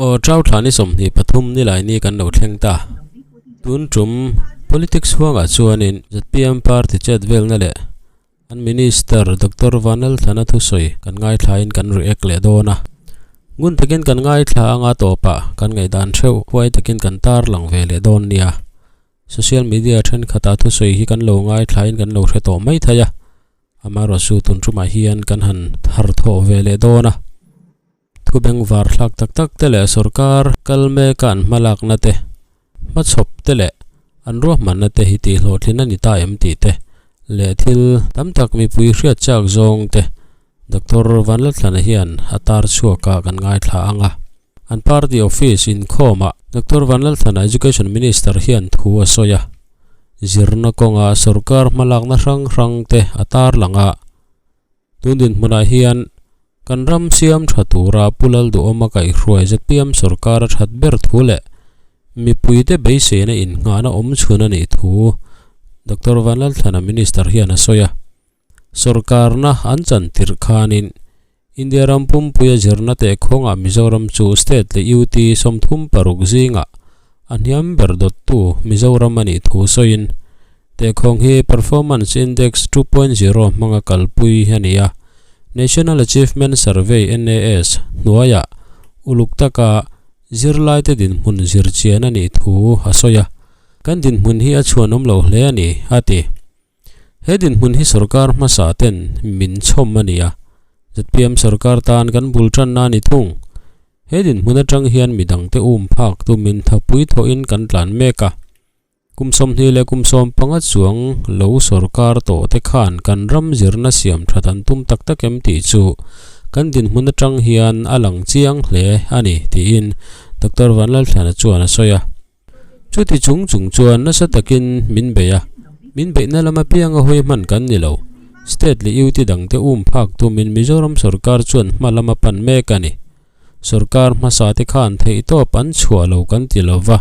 Aw Chau thla ni 23 nilaini kan lo thleng ta. Tun tum politics huangah chuanin zpm party chet velna leh an minister Doctor Vanlalthlana thusawi kan ngaithlain kan react leh dawn a. Ngun takin kan ngaithla anga tawpah kan ngaihdan theuh huai takin kan tarlang ve leh dawn nia. Social media thenkhatah thusawi hi kan lo ngaithlain kan lo hre tawh mai thei a. Amaherawhchu tun tumah hian kan han thar thawh ve leh dawn a. Thu bengvar thlak tak tak te leh sorkar kal meka an hmalakna te, hmachhawp te leh an ruahmanna te hi tihhlawhtlin a ni ta em tih te leh thil tam tak mipui hriat chak zawng te Doctor Vanlalthlana hian a tar chhuak a kan ngaithla ang a. An party office inkhawmah Doctor Vanlalthlana Education Minister hian thu a sawi a. Zirna kawnga sorkar hmalakna hrang hrang te a tarlang a. Tun dinhmunah hian kan ram siam tha tura Pu Lalduhawma kaihhruai zpm sorkar a that ber thu leh mipuite beiseina innghahna awm chhun a nih thu Doctor Vanlalthlana Minister hian a sawi a. Sorkarna an chan tirh khanin India ram pumpuia zirna tehkhawngah Mizoram chu state leh UT 36 zingah a hniam ber dawttu Mizoram a nih thu sawiin Tehkhawng hi Performance Index 2.0 hmanga kalpui a ni a, National Achievement Survey, NAS, hnuaiah uluk taka zirlaite dinhmun zirchian a nih thu a sawi a, Kan dinhmun hi a chhuanawm lo hle a ni, a ti. He dinhmun hi sorkar hmasa ten min chhawm a ni a, zpm sorkar tan kan bul tanna a ni thung. He dinhmun atang hian midangte um phak tumin thapui thawhin kan tlan mek a. Kum 20 leh kum 15 chuang lo sorkar tawh te khan kan ram zirna siam that an tum tak tak em tih chu kan dinhmun atang hian a lang chiang hle a ni tiin Doctor Vanlalthlana chuan a sawi a. Chuti chung chung chuan nasa takin min bei a, min beihna lam apianga hawi hman kan ni lo. State leh UT dangte um phak tumin Mizoram sorkar chuan hma lam a pan mek a ni. Sorkar hmasa te khan theihtawp an chhuah lo kan ti lo va,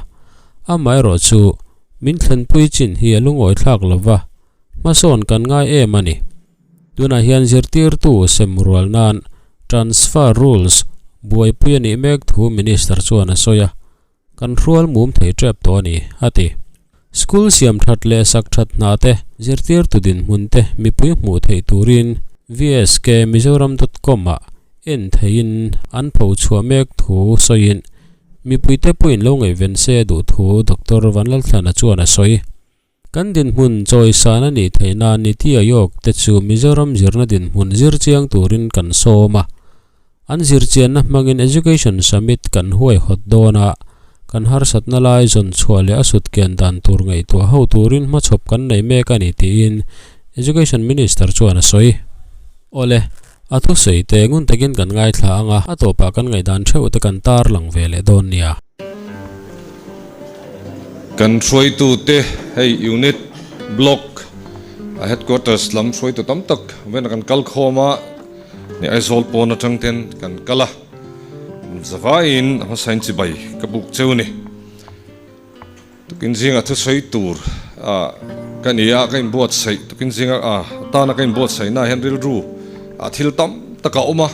amaherawh chu min thlenpui chin hi a lungawi thlak lo va, hmasawn kan ngai em a ni. Tunah hian zirtirtu sem rual nan transfer rules buaipui a nih mek thu Minister chuan a sawi a, kan hrual mum thei tep tawh a ni, a ti. School siam that leh sak that hna te, zirtirtu dinhmun te mipui hmuh theih turin vskmizoram.com ah en theihin an pho chhuah mek thu sawiin mipuite pawhin lo ngaihven se a duh thu Doctor Vanlalthlana chuan a sawi. Kan dinhmun chawisan a nih theih nan Niti Aayog te chu Mizoram zirna dinhmun zir chiang turin kan sawm a. An zirchianna hmangin Education Summit kan huaihawt dawn a, kan harsatna lai zawn chhuah leh a sutkian dan tur ngaihtuah ho turin hmachhawp kan nei mek a ni tiin Education Minister chuan a sawi. Awle, a thusawi te ngun takin kan ngaithla ang a, a tawpah kan ngaihdan theuh te kan tarlang ve leh dawn nia. Kan hruaitute hei unit, block, a headquarters lam hruaitu tam tak vena kan kal khawm a, Ni Aizawl pawn atang ten kan kal a, zavaiin a hmasain chibai ka buk cheu ni. Tukin zinga thusawi tur a ka ni a, ka inbuatsaih tukin zinga a tana ka inbuatsaihna hian rilru a thil tam tak a awm a,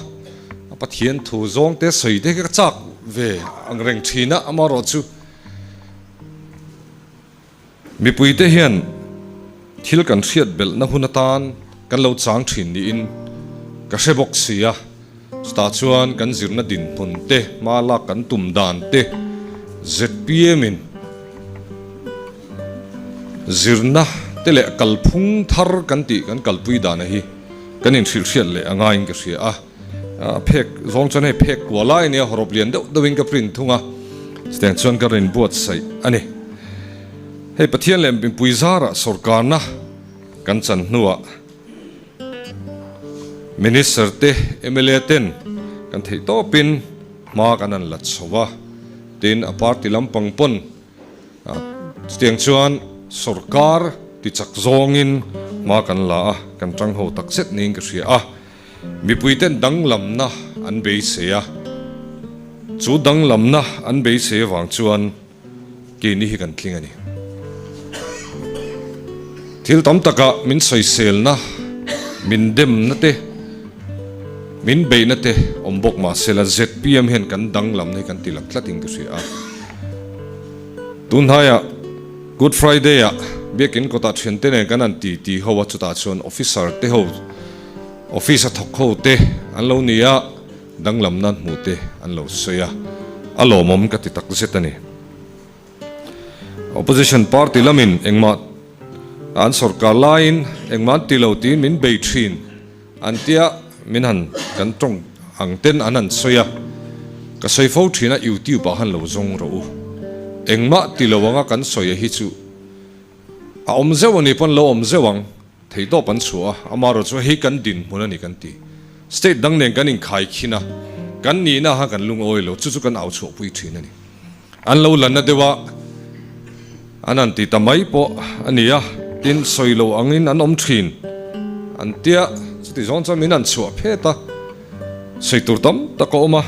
a Pathian thu zawng te sawi te hi ka chak ve ang reng thin a, amaherawh chu Mipuite hian thil kan hriat belhna hun atan kan lo chang thin niin ka hre bawk si a, chutah chuan kan zirna dinhmun te, hma lak kan tum dan te zpm in zirna te leh kalphung thar kan tih kan kalpui dana hi kan inhrilhhriat leh a ngaiin ka hria a. A phek zawng chuan hei phek kua lai a nia, hawrawp lian deuh deuhin ka print thung a, chutiang chuan ka rawn buatsaih a ni. Hei Pathian leh mipui zarah sawrkarna kan chan hnuah Minister te, mla ten kan theih tawpin hma kan han la chho a, tin a party lampang pawn Chutiang chuan sawrkar tichak zawngin hma kan la a, kan tang ho tak zet niin ka hria a. Mipuiten danglamna an beisei a, chu danglamna an beisei avang chuan keini hi kan tling a ni. Thil tam takah min sawiselna, min demna te, min beihna te awm bawk mah sela zpm hian kan danglamna hi kan ti lang tlatin ka hria a. Tunhnaiah Good Friday-ah Biakin kawtah thiante nen kan han ti ti ho a, chutah chuan officer te ho, office a thawk ho te an lo ni a, danglamna an hmuh te an lo sawi a, a lawmawm ka ti takzet a ni. Opposition party lamin engmah an sorkar laiin engmah an ti lo tiin min bei thin an tia min han kan tawng ang ten an han sawi a, ka sawi fo thin a youtube ah han lo zawng rawh u. Engmah ti lo anga kan sawi a hi chu a awm zeuh a ni pawn lo awm zeuh ang. Theihtawp an chhuah a, amaherawh chu hei kan dinhmun a ni kan ti. State dang nen kan inkhaikhin a, kan nihna kha kan lungawi lo, chu chu kan au chhuahpui thin a ni. An lo lanna deuh a, an han ti ta mai pawh a ni a, tin sawi lo angin an awm thin an tia, chuti zawng chuan min han chhuah phet a, sawi tur tam tak a awm a,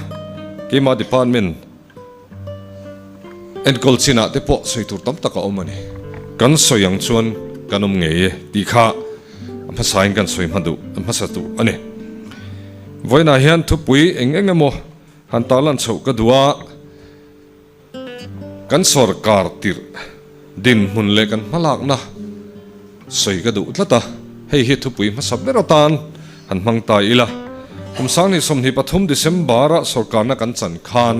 keimah department, Enkawl chinah te pawh sawi tur tam tak a awm a ni. Kan sawi ang chuan kan awm ngei e tih kha a hmasain kan sawi hma duh, a hmasa duh a ni. Vawiinah hian thupui eng eng emaw han tarlan chhoh ka duh a, kan sawrkar tirh dinhmun leh kan hmalakna sawi ka duh tlat a, hei hi thupui hmasa ber atan han hmang ta ila. Kum 2023 December-a sawrkarna kan chan khan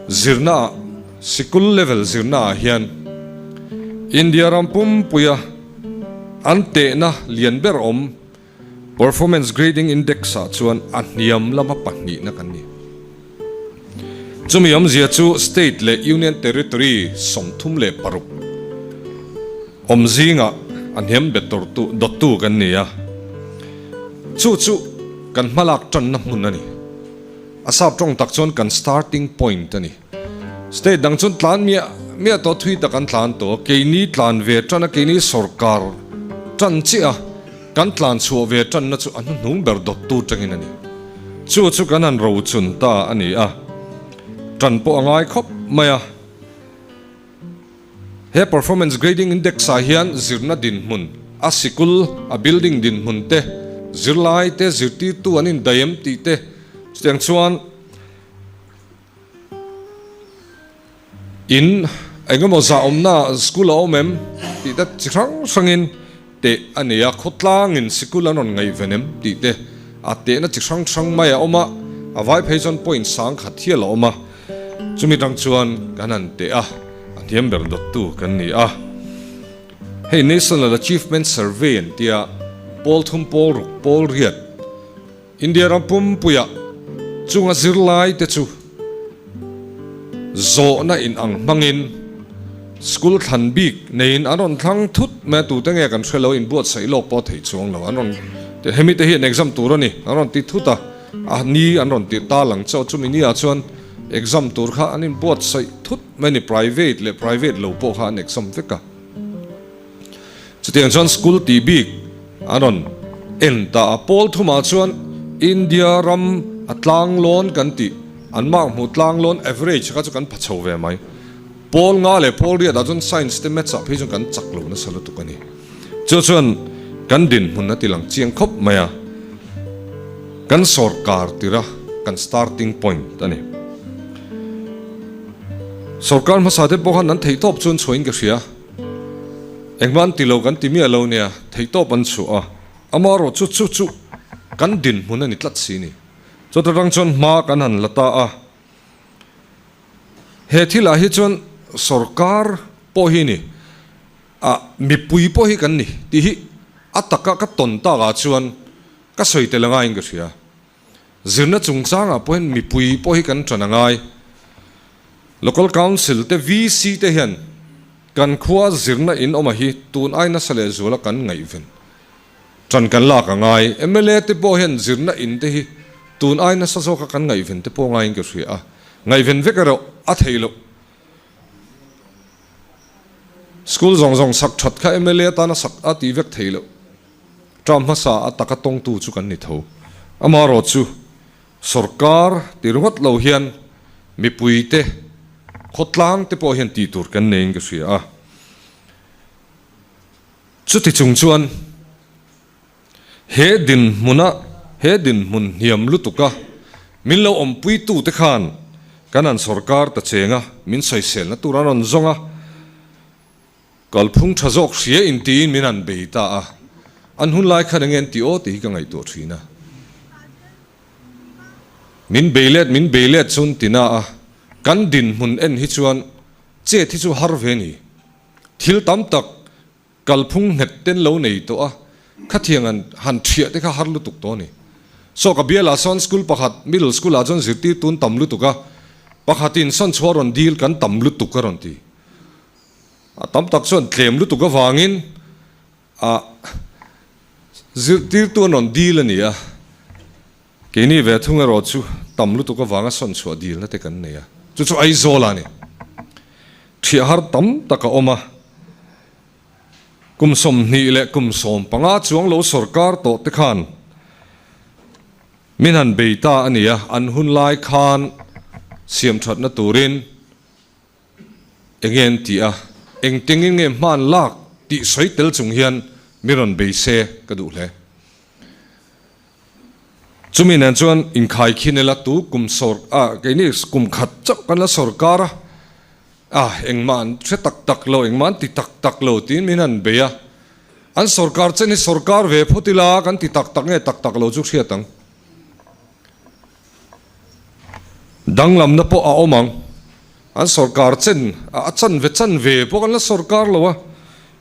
zirnaah, sikul level zirnaah hian India ram pumpuia an tehna lian ber awm Performance Grading Index ah chuan a hniam lama pahnihna kan ni. Chumi awmzia chu State leh Union Territory 36 awm zingah a hniam bet turtu dawttu kan ni a. Chu chu kan hmalak tanna hmun a ni. A sap tawng tak chuan kan starting point a ni. State dang chuan tlan miah miah tawh thui tak an tlan tawh a, keini tlan ve tan a, keini sorkar tan chiah a, kan tlan chhuah ve tanna chu a hnuhnung ber dawttu tangin a ni. Chu chu kan han rochun ta a ni a, tan pawh a ngai khawp mai a. He Performance Grading Index ah hian zirna dinhmun, a sikul, a building dinhmun te, zirlai te, zirtirtu an indaih em tih te, chutiang chuan, In engemaw zah awmna school a awm em tih te chi hrang hrangin teh a nei a, khawtlangin sikul an rawn ngaihven em tih te a tehna chi hrang hrang mai a awm a, a vai phei chuan point sang khat hial a awm a, chumi tang chuan kan han teh a, a hniam ber dawttu kan ni a. Hei National Achievement Survey an tia pawl thum pawl ruk pawl riat. India ram pumpuiah chunga zirlai te chu zawhna in ang hmangin school thlan bik neiin an rawn thlang thut mai a, tute nge kan hre lo inbuatsaih lawk pawh a theih chuang lo an rawn ti hemi te hi an exam tur a ni an rawn ti thut a, a ni an rawn ti ta lang chauh chumi ni ah chuan exam tur kha an inbuatsaih thut mai a ni private leh private lo pawh kha an exam vek a. Chutiang chuan school tih bik an rawn en ta a, pawl thumah chuan India ram a tlang lawn kan tih, an mark hmuh tlang lawn average kha chu kan pha chho ve mai. Pawl nga leh pawl riatah chuan science te maths ah phei chuan kan chak lo nasa lutuk a ni. Chu chuan kan dinhmun a ti lang chiang khawp mai a, kan sawrkar tira kan starting point a ni. Sawrkar hmasa te pawh khan an theihtawp chuan chhuahin ka hria. Engmah an ti lo kan ti miah lo nia, theihtawp an chhuah a, amaherawh chu chu chu kan dinhmun a ni tlat si ni. Chawt atang chuan hma kan han la ta a, he thilah hi chuan sorkar pawh hi ni, ah mipui pawh hi kan ni tih hi a taka ka tawn takah chuan ka sawi tel angaiin ka hria. Zirna chungchangah pawhin mipui pawh hi kan ṭan a ngai. Local Council te VC te hian kan khua zirna in awm a hi tun ai nasa leh zuala kan ngaihven ṭan kan lak a ngai. Mla te pawh hian zirna in te hi tun ai nasa zawka kan ngaihven te pawh ngaiin ka hria a, ngaihven vek erawh a theih loh. School zawng zawng sak ṭhat kha mla atana sak a tih vek theih loh. Term hmasa a taka tawngtu chu kan ni tho. Amaherawh chu sorkar ti ringawt lo hian mipuite khawtlang te pawh hian tih tur kan neiin ka hria a. Chuti chung chuan he dinhmuna he dinhmun hniam lutuka min lo awmpuitute khan kan han sawrkar ta cheng a, min sawiselna tur an rawn zawng a, kalphung tha zawk hria intiin min han bei ta a, an hun lai khan enge an ti aw tih hi ka ngaihtuah thin a. Min bei let min bei let chun ti na a, kan dinhmun en hi chuan chet hi chu har ve ni. Thil tam tak kalphung nghet ten lo nei tawh a, khatiang an han thiah te kha har lutuk tawh a ni. Saw ka bialah sawn school pakhat, middle school ah chuan zirtirtu an tam lutuk a, pakhatin sawn chhuah rawn dil kan tam lutuk a rawn ti. A tam tak chuan tlem lutuk avangin a zirtirtu an rawn dil a ni a. Keini ve thung erawh chu tam lutuk avanga sawn chhuah dilna te kan nei a, chu chu Aizawl a ni. Thiah har tam tak a awm a, kum 20 leh kum 15 chuang lo sawrkar tawh te khan min han bei ta a ni a, an hun lai khan siam thatna turin enge an ti a, engtengin nge hman lak tih sawi tel chung hian mi rawn bei se ka duh hle. Chumi nen chuan inkhai khin ila tu kum sawr ah keini kum khat chauh kan la sawrkar a, ah engmah an hre tak tak lo, engmah an ti tak tak lo tiin min han bei a, an sawrkar chen hi sawrkar ve phawt ila kan ti tak tak nge tak tak lo chu hriat ang. Danglamna pawh a awm ang. An sawrkar chen a chan ve chan ve pawh kan la sawrkar lo a,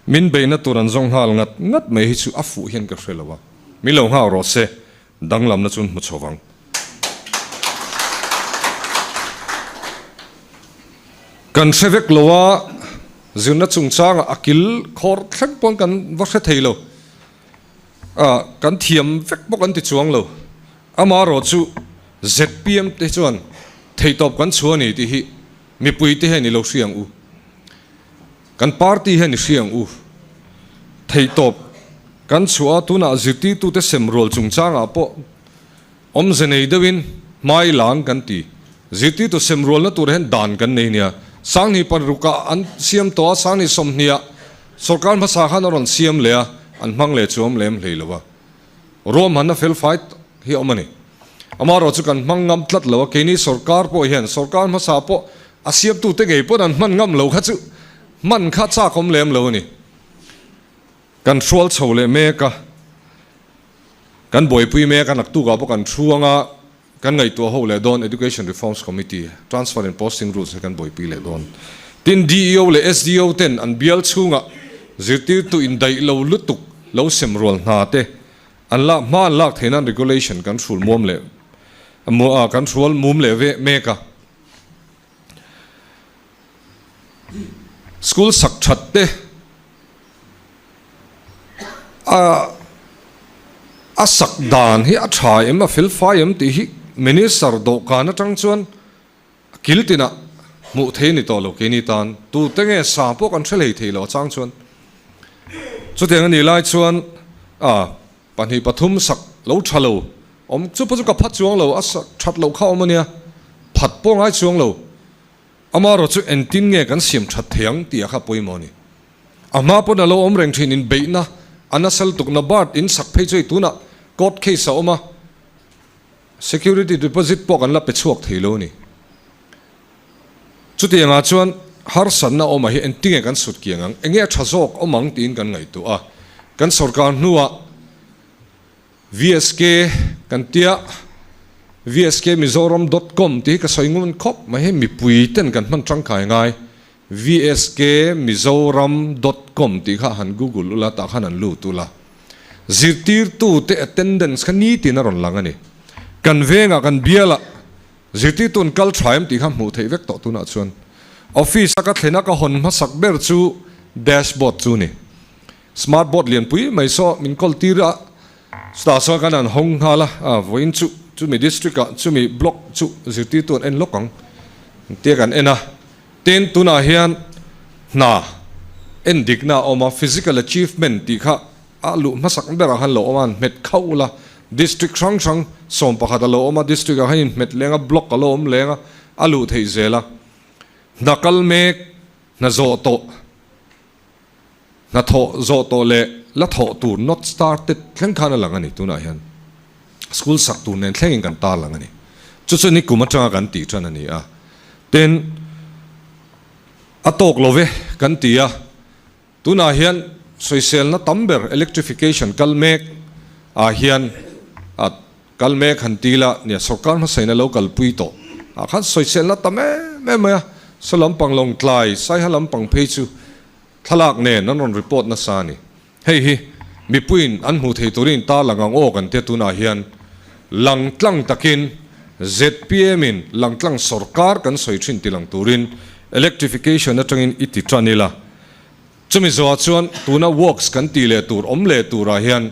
min beihna tur an zawng nghal ngat ngat mai hi chu a fuh hian ka hre lo a, min lo nghak rawh se, danglamna chu an hmu chho vang. Kan hre vek lo a, zirna chungchangah a kil khawr thleng pawn kan va hre thei lo, kan thiam vek bawk an ti chuang lo. Amaherawh chu zpm te chuan theihtawp kan chhuah a ni tih hi mipui te hian i lo hria ang u. Kan party hian i hria ang u. Theihtawp kan chhuah a, tunah zirtirtute sem rual chungchangah pawh awmze nei deuhin hmai lang kan ti. Zirtirtu sem rualna tur hian dan kan nei nia. Sanghnih parukah an siam tawh a, sanghnih sawmhniah sorkar hmasa khan a rawn siam leh a, an hmang leh chuam lem hlei lo a. Ruahmanna felfai hi a awm a ni. Amaherawh chu kan hmang ngam tlat lo a, keini sorkar pawh hian sorkar hmasa pawh a siamtute ngei pawn an hman ngam lo kha chu hman kha chak awm lem lo a ni. Kan hrual chho leh mek a, kan buaipui mek a, naktukah pawh kan thu anga Kan ngaihtuah ho leh dawn Education Reforms Committee, Transfer and Posting Rules hi kan buaipui leh dawn. Tin, DEO leh SDO ten an bial chhungah zirtirtu indaih lo lutuk lo sem rual hna te an lak hma an lak theih nan regulation kan hrul muam leh kan hrual mum leh ve mek a. School sak that te a a sak dan hi a tha em a fel fai em tih hi minister dawhkan atang chuan kil tinah hmuh thei a ni tawh lo keini tan tute nge sa pawh kan hre hlei thei lo a chang chuan chutiang a nih lai chuan a 2 3 sak lo tha lo awm chu pawh chu ka phat chuang lo a sak that loh kha awm a nia phat pawh ngai chuang lo. Amaherawh chu engtin nge kan siam that thei ang tih a kha pawimawh a ni. A hma pawn a lo awm reng thin inbeihna a nasa lutuk NABARD in sak phei chu hei tunah court case a awm a, security deposit pawh kan la pe chhuak thei lo a ni. Chutiangah chuan harsatna awm ah hi engtin nge kan sut kiang ang, enge a tha zawk awm ang tiin kan ngaihtuah a, kan sorkar hnuah VSK kan tia VSK Mizoram dot com tih hi ka sawi ngun khawp mai hei mipui ten kan hman tangkai ngai VSK Mizoram dot com tih kha han google ula tah khan an lut ula zirtirtu te attendance kha nitin a rawn lang a ni kan vengah kan bialah zirtirtu an kal tha em tih kha hmuh theih vek tawh tunah chuan office a ka thlen a ka hawn hmasak ber chu dashboard chu ni. Smart board lianpui mai saw min kawl tir a, chutah sawn kan han hawng nghal a, a vawiin chu chumi district ah chumi block chu zirtirtu an en lawk ang tia kan en a, tin tunah hian hna en dikna a awm a, physical achievement tih kha a luh hmasak berah khan lo awm a, han hmet khauh ula, district hrang hrang 11 a lo awm a, district ah khan inhmet leng a, block a lo awm leng a, a luh theih zel a, hna kal mek, hna zawh tawh. Hnathawh zawh tawh leh la thawh tur not started thleng khan a lang a ni tunah hian. School sak tur nen thlengin kan tarlang a ni. Chu chu nikum atanga kan tih tan a ni a. Tin, a tawk lo ve kan ti a. Tunah hian sawiselna tam ber electrification kal mek ah hian a kal mek han ti la nia sorkar hmasaina lo kalpui tawh ah khan sawiselna tam em em mai a. Saw lampang Lawngtlai, Saiha lampang phei chu Thlalak nen an rawn report nasa a ni. Hei hi mipuiin an hmuh thei turin tarlang ang aw kan tia tunah hian langtlang takin zpm in langtlang sorkar kan sawi thin tilang turin electrification atangin i ti tan ila. Chumi zawhah chuan tuna works kan tih leh tur awm leh turah hian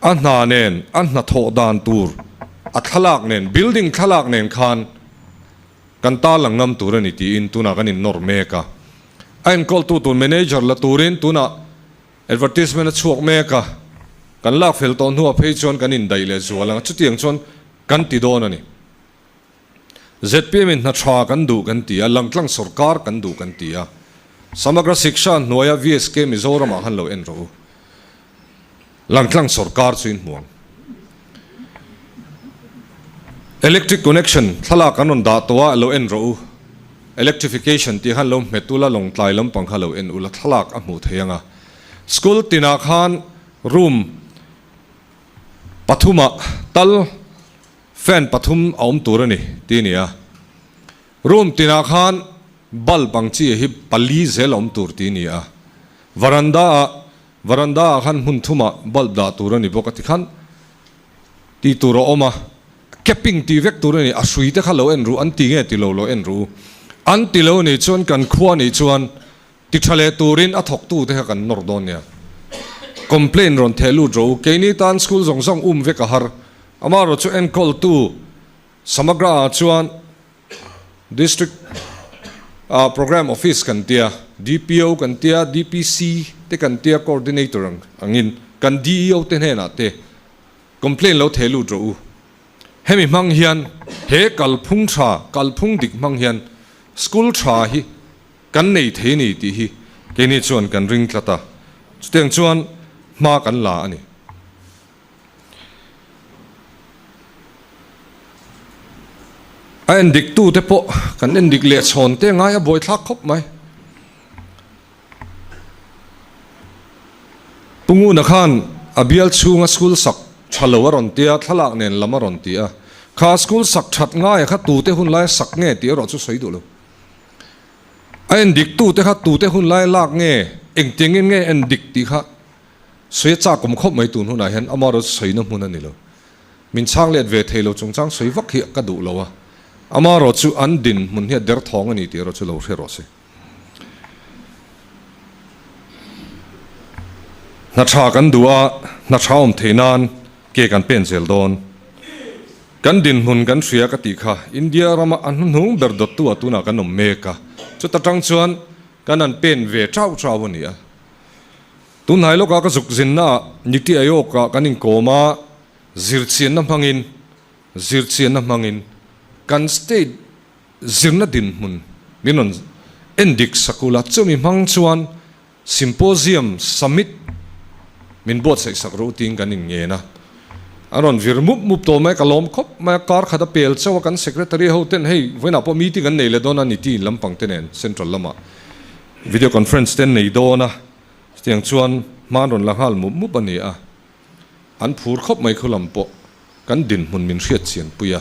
a hna nen a hnathawh dan tur a thlalak nen building thlalak nen khan Kan tarlang ngam tur a ni tiin tunah kan innawr mek a. A enkawltu tur manager la turin tunah advertisement a chhuak mek a. Kan lak fel tawh hnuah phei chuan kan indaih leh zual ang a, chutiang chuan kan ti dawn a ni. Zpm in hna tha kan duh kan ti a, langtlang sawrkar kan duh kan ti a. Samagra Shiksha hnuaia VSK Mizoramah khan lo en rawh u. Langtlang sawrkar chu in hmu ang. Electric connection thlalak an rawn dah tawh a, lo en rawh u. Electrification tih khan lo hmet ula, Lawngtlai lampang kha lo en ula, thlalak a hmuh thei ang a. School tinah khan room pathumah tal fan pathum a awm tur a ni tih a ni a. Room tinah khan bulb ang chi hi pali zel a awm tur tih a ni a. Varanda ah Varanda ah khan hmun thumah bulb dah tur a ni bawk a tikhan tih tur a awm a, capping tih vek tur a ni, a hrui te kha lo en ru an ti nge ti lo lo en ru an ti lo nih chuan kan khua nih chuan ti tha leh turin a thawk tu te kha kan nawr dawn nia. Complaint rawn theh lut rawh u, keini tan school zawng zawng um vek a har, amaherawh chu enkawl tu Samagra ah chuan District ah Programme Office kan tia, DPO kan tia, DPC te kan tia, Coordinator ang angin kan DEO te hnenah te complaint lo theh lut rawh u. Hemi hmang hian he kalphung tha, kalphung dik hmang hian school tha hi kan nei thei ni tih hi keini chuan kan ring tlat a, chutiang chuan hma kan la a ni. A endik tu te pawh kan endik leh chhawn te ngai a buai thlak khawp mai. Pu Nguna khan a bial chhunga school sak tha lo a rawn ti a, thlalak nen lam a rawn ti a. Kha school sak that ngaia kha tute hun laia sak nge tih erawh chu sawi duh lo. A endik tu te kha tute hun laia lak nge, engtiangin nge endik tih kha Sawi a chak awm khawp mai tun hunah hian amaherawh chu sawina hmun a ni lo. Min chhang let ve thei lo chungchang sawi vak hi ka duh lo a, amaherawh chu an dinhmun hi a derthawng a ni tih erawh chu lo hre rawh se. Hna tha kan duh a, hna tha awm theih nan ke kan pen zel dawn. Kan dinhmun kan hria ka tih kha India rama a hnuhnung ber dawttu ah tunah kan awm mek a, chuta tang chuan kan han pen ve chau chau a ni a. Tunhnai lawka ka zuk zinnaah Niti Aayog-ah kan inkawm a, zirchianna hmangin zirchianna hmangin kan state zirna dinhmun min rawn endik sak ula, chumi hmang chuan symposium summit min buatsaih sak rawh u tiin kan inngen a. An rawn vir mup mup tawh mai a, ka lawm khawp mai a, kar khat a pel chauh a, kan secretary ho ten hei vawiinah pawh meeting an nei leh dawn a, Niti in lampang te nen central lamah Video conference te an nei dawn a, chutiang chuan hma an rawn la nghal mup mup a ni a, an phur khawp mai khu lam pawh kan dinhmun min hriat chian pui a.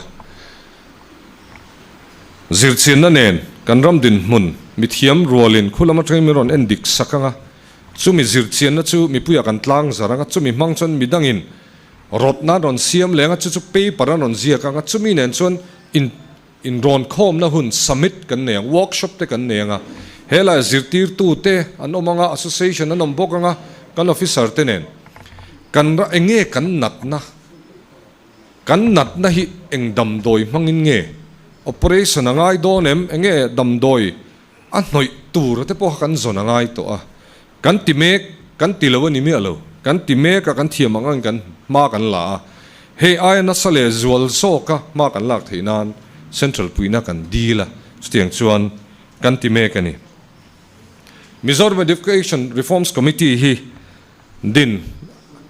Zirchianna nen kan ram dinhmun mithiam rualin khu lam atangin min rawn en dik sak ang a, chumi zirchianna chu mipuiah kan tlang zar ang a, chumi hmang chuan midangin rawtna an rawn siam leng a, chu chu paper an rawn ziak ang a, chumi nen chuan in Inrawnkhawmna hun summit kan nei ang, workshop te kan nei ang a, helaiah zirtirtu te an awm ang a, association an awm bawk ang a, kan officer te nen kan ra eng nge kan natna, kan natna hi eng damdawi hmangin nge operation a ngai dawn em, eng nge damdawi a hnawih tur te pawh kha kan zawn a ngai tawh a, Kan ti mek, kan ti lo a ni miah lo. Kan ti mek a, kan thiam ang angin kan hma kan la a. Hei aia nasa leh zual zawka hma kan lak theih nan Central puihna kan dil a, chutiang chuan kan ti mek a ni. Mizoram Education Reforms Committee hi din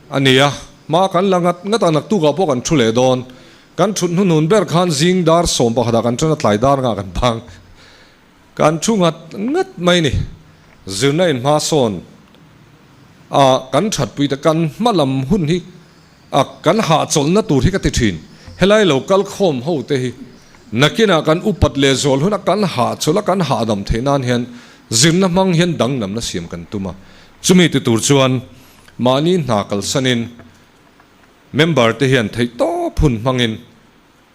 a ni a, hma kan la ngat ngat a, naktukah pawh kan thu leh dawn. Kan thut hnuhnun ber khan zing dar 11 ah kan ṭan a, tlai dar ngah kan bang. Kan thu ngat ngat mai ni. Zirna in hma sawn a kan thatpui te kan hma lam hun hi a kan hahchawlhna tur hi ka ti thin. Helai lo kal khawm ho te hi nakinah kan upat leh zual huna kan hahchawlh a kan hahdam theih nan hian zirna hmang hian danglamna siam kan tum a. Chumi ti tur chuan mahni hna kalsanin member te hian theihtawp hun hmangin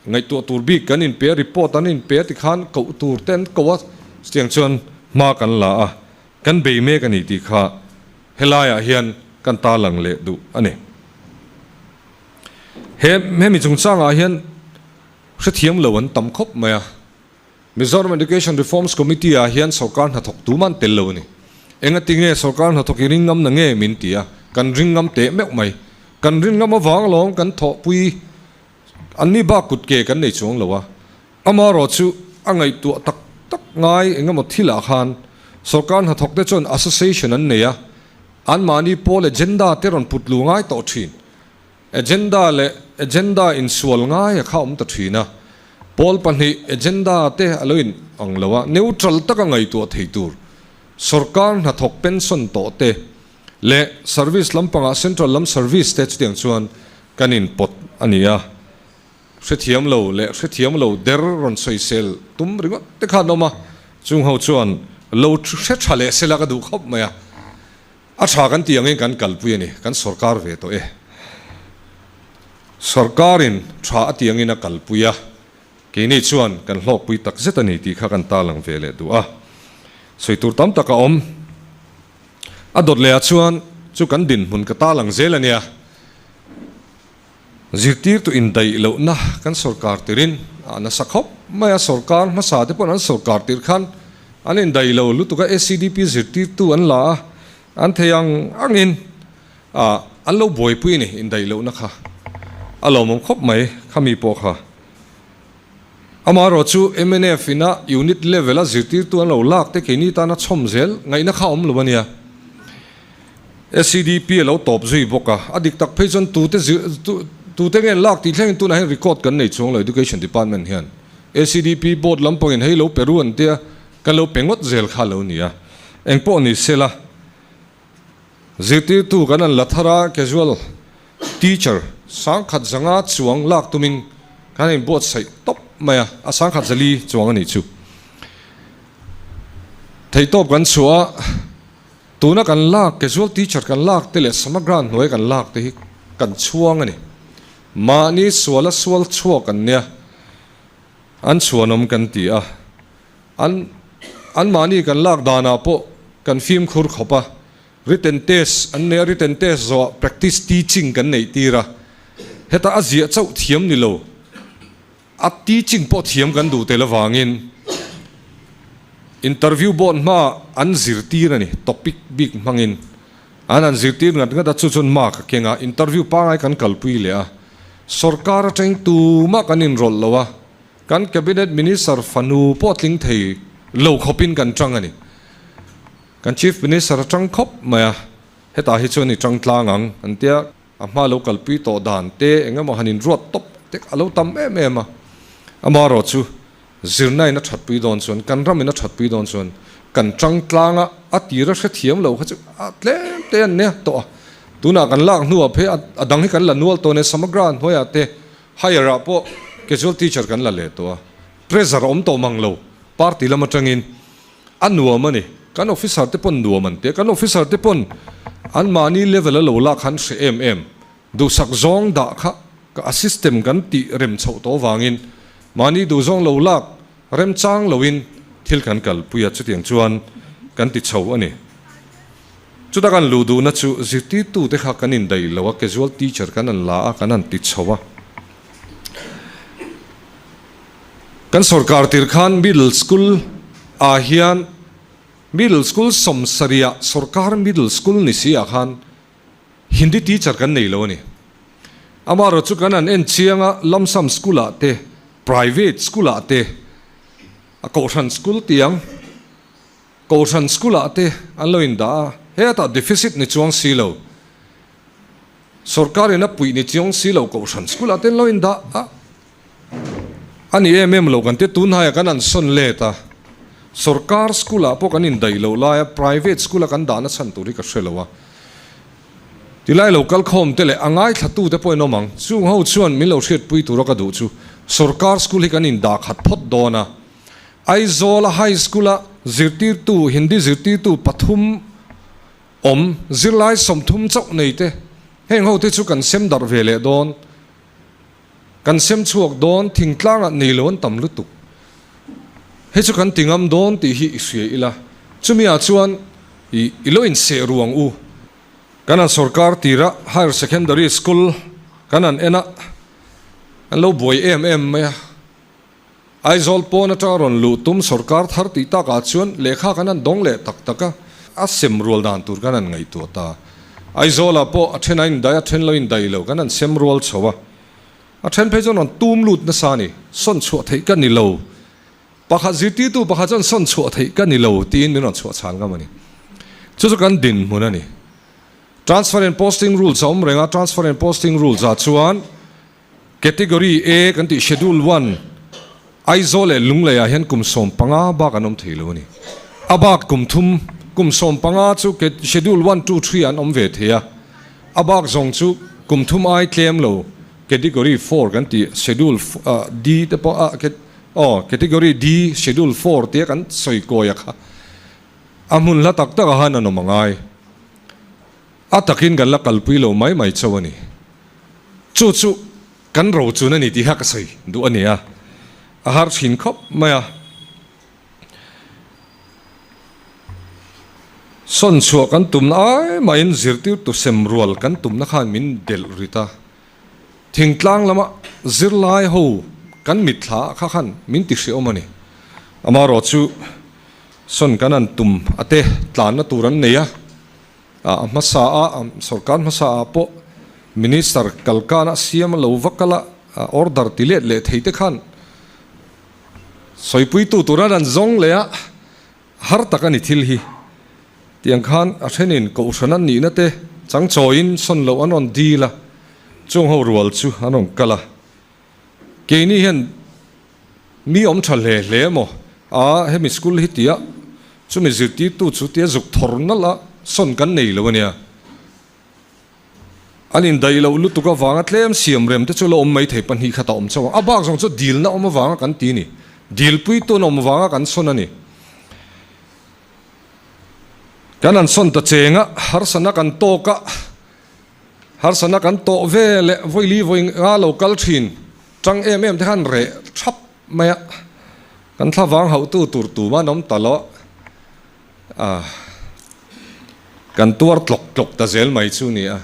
Ngaihtuah tur bik kan inpe a, report an inpe a tikhan koh tur te an ko a, chutiang chuan hma kan la a, kan bei mek a ni tih kha helaiah hian kan tarlang leh duh a ni. He hemi chungchangah hian hrethiam lo an tam khawp mai a, Mizoram Education Reforms Committee ah hian sorkar hnathawk tum an tel lo a ni. Engati nge sorkar hnathawk i ring ngam na nge min ti a, kan ring ngam teh meuh mai. Kan rin ngam avang alawm kan thawhpui Anni bak kut ke kan nei chuang lo a, amarawh chu a ngaihtuah tak tak ngai engemaw thilah khan sorkar hnathawk te chuan association an nei a, anmahni pawl agenda te rawn put lu ngai tawh thin. Agenda leh agenda insual ngai a kha awm ta thin a, pawl pahnih agenda te a lo in ang lo a, neutral taka ngaihtuah thei tur sorkar hnathawk pension tawh te leh service lampangah central lam service te chutiang chuan Kan inpawt a ni a, hrethiam lo leh hrethiam lo der rawn sawisel tum ringawt te khan awm a, chung ho chuan lo hre tha leh sela ka duh khawp mai a, a tha kan tih angin kan kalpui a ni, kan sorkar ve tawh e. Sorkarin tha a tih angin a kalpui a, keini chuan kan hlawkpui tak zet a ni tih kha kan tarlang ve leh duh a, sawi tur tam tak a awm. A dawt leh ah chuan chu kan dinhmun ka tarlang zel a nia. Zirtirtu indaih lohna kan sorkar tirin a nasa khawp mai a, sorkar hmasa te pawhin an sorkar tir khan an indaih lo lutuk a, SEDP zirtirtu an la a, an thei ang angin an lo buaipui a ni indaih lohna kha a lawmawm khawp mai khami pawh kha. Amaherawh chu mnf ina unit level a zirtirtu an lo lak te keini tana chhawm zel ngaihna kha awm lo a nia. SEDP a lo tawp zui bawk a, a dik tak phei chuan tute zir tute nge an lak tih thlengin tunah hian record kan nei chuang lo Education Department hian. SEDP board lampangin hei lo pe ru an tia kan lo pe ngawt zel kha lo nia. Engpawh ni sela. Zirtirtu kan an la thar a, casual teacher sangkhat zanga chuang lak tumin kan inbuatsaih tawp mai a, a sangkhat zali chuang a nih chu. Theihtawp kan chhuah a, tuna kan lak casual teacher kan lak te leh samagra hnuai kan lak te hi kan chhuang a ni. Mahni suala sual chhuak an nia, an chhuanawm kan ti a. An anmahni kan lak danah pawh kan fimkhur khawp a, written test an nei a, written test zawhah practice teaching kan neih tir a, heta a ziah chauh thiam ni lo, a teaching pawh thiam kan duh tel avangin interview board hmaah an zirtir a ni, topic bik hmangin an han zirtir ngat ngat a, chu chuan mark a keng a, interview pangai kan kalpui leh a, sorkar atangin tumah kan inrawlh lo a. Kan Cabinet Minister fanu pawh tling thei lo khawpin kan tang a ni. Kan Chief Minister a tang khawp mai a, hetah hi chuan i tang tlang ang an tia, a hma lo kalpui tawh dan te eng emaw han inruat tawp te a lo tam em em a. Amaherawh chu zirna in a thatpui dawn chuan, kan ram in a thatpui dawn chuan kan tang tlang a, a tir a hrethiam lo kha chu a tlem te an nia tawh a. Tunah kan lak hnuah phei a dang hi kan la nual tawh a nia, Samagra hnuaiah te Higher ah pawh casual teacher kan la leh tawh a, pressure a awm tawh mang lo, party lam atangin a nuam a ni, kan officer te pawn nuam an ti a, kan officer te pawn an mahni level a lo lak khan hre em em, duhsak zawng dah kha a system kan tih rem chhoh tawh avangin mahni duhzawng lo lak Remchang loin thil kan kalpui a, chutiang chuan kan ti chho a ni. Chuta kan luh duhna chu zirtirtute kha kan indaih lo a, casual teacher kan han la a, kan han ti chho a. Kan sorkar tir khan middle school ah hian middle school sawmsarihah sorkar middle school ni si ah khan Hindi teacher kan nei lo a ni. Amaherawh chu kan han en chiang a, Lamsam school ah te, private school ah te, a kohhran school tiang, Kohhran school ah te an lo indah a, hetah deficit ni chuang si lo, sorkar in a puih ni chiang si lo Kohhran school ah te an lo indah a, a ni em em lo kan tia tunhaiah kan an sawn let a, sorkar school ah pawh kan indaih loh laia private school a kan dahna chhan tur hi ka hre lo a, tilai lo kal khawm te leh a ngaithla te pawh in awm ang, chung ho chuan min lo hriatpui tura ka duh chu sorkar school hi kan indah khat phawt dawn a. Aizawla High School-a zirtirtu, Hindi zirtirtu pathum awm, zirlai 30 chauh nei te, heng ho te chu kan sem darh ve leh dawn, kan sem chhuak dawn, thingtlangah nei lo an tam lutuk. Hei chu kan ti ngam dawn tih hi i hria ila, chumi ah chuan i i lo inseh ru ang u. Kan an sorkar tira Higher Secondary School kan an en a, an lo buai em em mai a. Aizawl pawn atanga rawn luh tum sorkar thar tih takah chuan lehkha kan han dawng leh tak tak a, a sem rual dan tur kan han ngaihtuah ta. Aizawlah pawh a then a indaih a, then lo indaih lo kan han sem rual chho a. A then phei chuan rawn tum lut nasa a ni, sawn chhuah theih ka ni lo. Pakhat zirtirtu pakhat chuan sawn chhuah theih ka ni lo tiin min rawn chhuah chhal ngam a ni. Chu chu kan dinhmun a ni. Transfer and posting rules a awm reng a, transfer and posting rules ah chuan Category A kan tih Schedule One, Aizawl leh Lunglei ah hian kum 15 bak an awm thei lo a ni. A bak kum thum, kum 15 chu Schedule One, Two, Three ah an awm ve thei a. A bak zawng chu kum thum ai tlem lo Category Four kan tih Schedule D te pawh a aw Category D Schedule Four tia kan sawi kawi a kha a hmun hla tak tak ah han an awm a ngai. A takin kan la kalpui lo mai mai chauh a ni. Chu chu kan rochun a ni tih kha ka sawi duh a ni a, a har thin khawp mai a. Sawn chhuah kan tumna ai mahin zirtirtu sem rual kan tumna khan min delh rit a. Thingtlang lama zirlai ho kan mitthla ah kha khan min ti hreawm a ni. Amaherawh chu sawn kan han tum a te tlanna tur an nei a. A hmasa a, sorkar hmasa ah pawh Minister kalkana siam a lo va kal a, order ti let leh thei te khan sawipuitu tura an zawng leh a, har tak a ni thil hi. Tiang khan a thenin kohhran an nihna te changchawiin sawn loh an rawn dil a, chung ho rual chu an rawn kal a. Keini hian Mi awm tha hle hle maw? A, hemi school hi tia chumi zirtirtu chu tia zuk thawr nalh a, sawn kan nei lo a nia. An indaih loh lutuk avanga tlem siam rem te chu la awm mai thei pahnih khat a awm chauh ang. A bak zawng chu dilna awm avanga kan ti ni. Dilpuitu an awm avanga kan sawn a ni. Kan han sawn ta cheng a, harsana kan tawk a, harsana kan tawh ve leh vawi li vawi nga lo kal thin. Tang em em te khan reh thap mai a, kan thlavang hauhtu tur tuma an awm ta lo a, kan tuar tlawk tlawk ta zel mai chu ni a.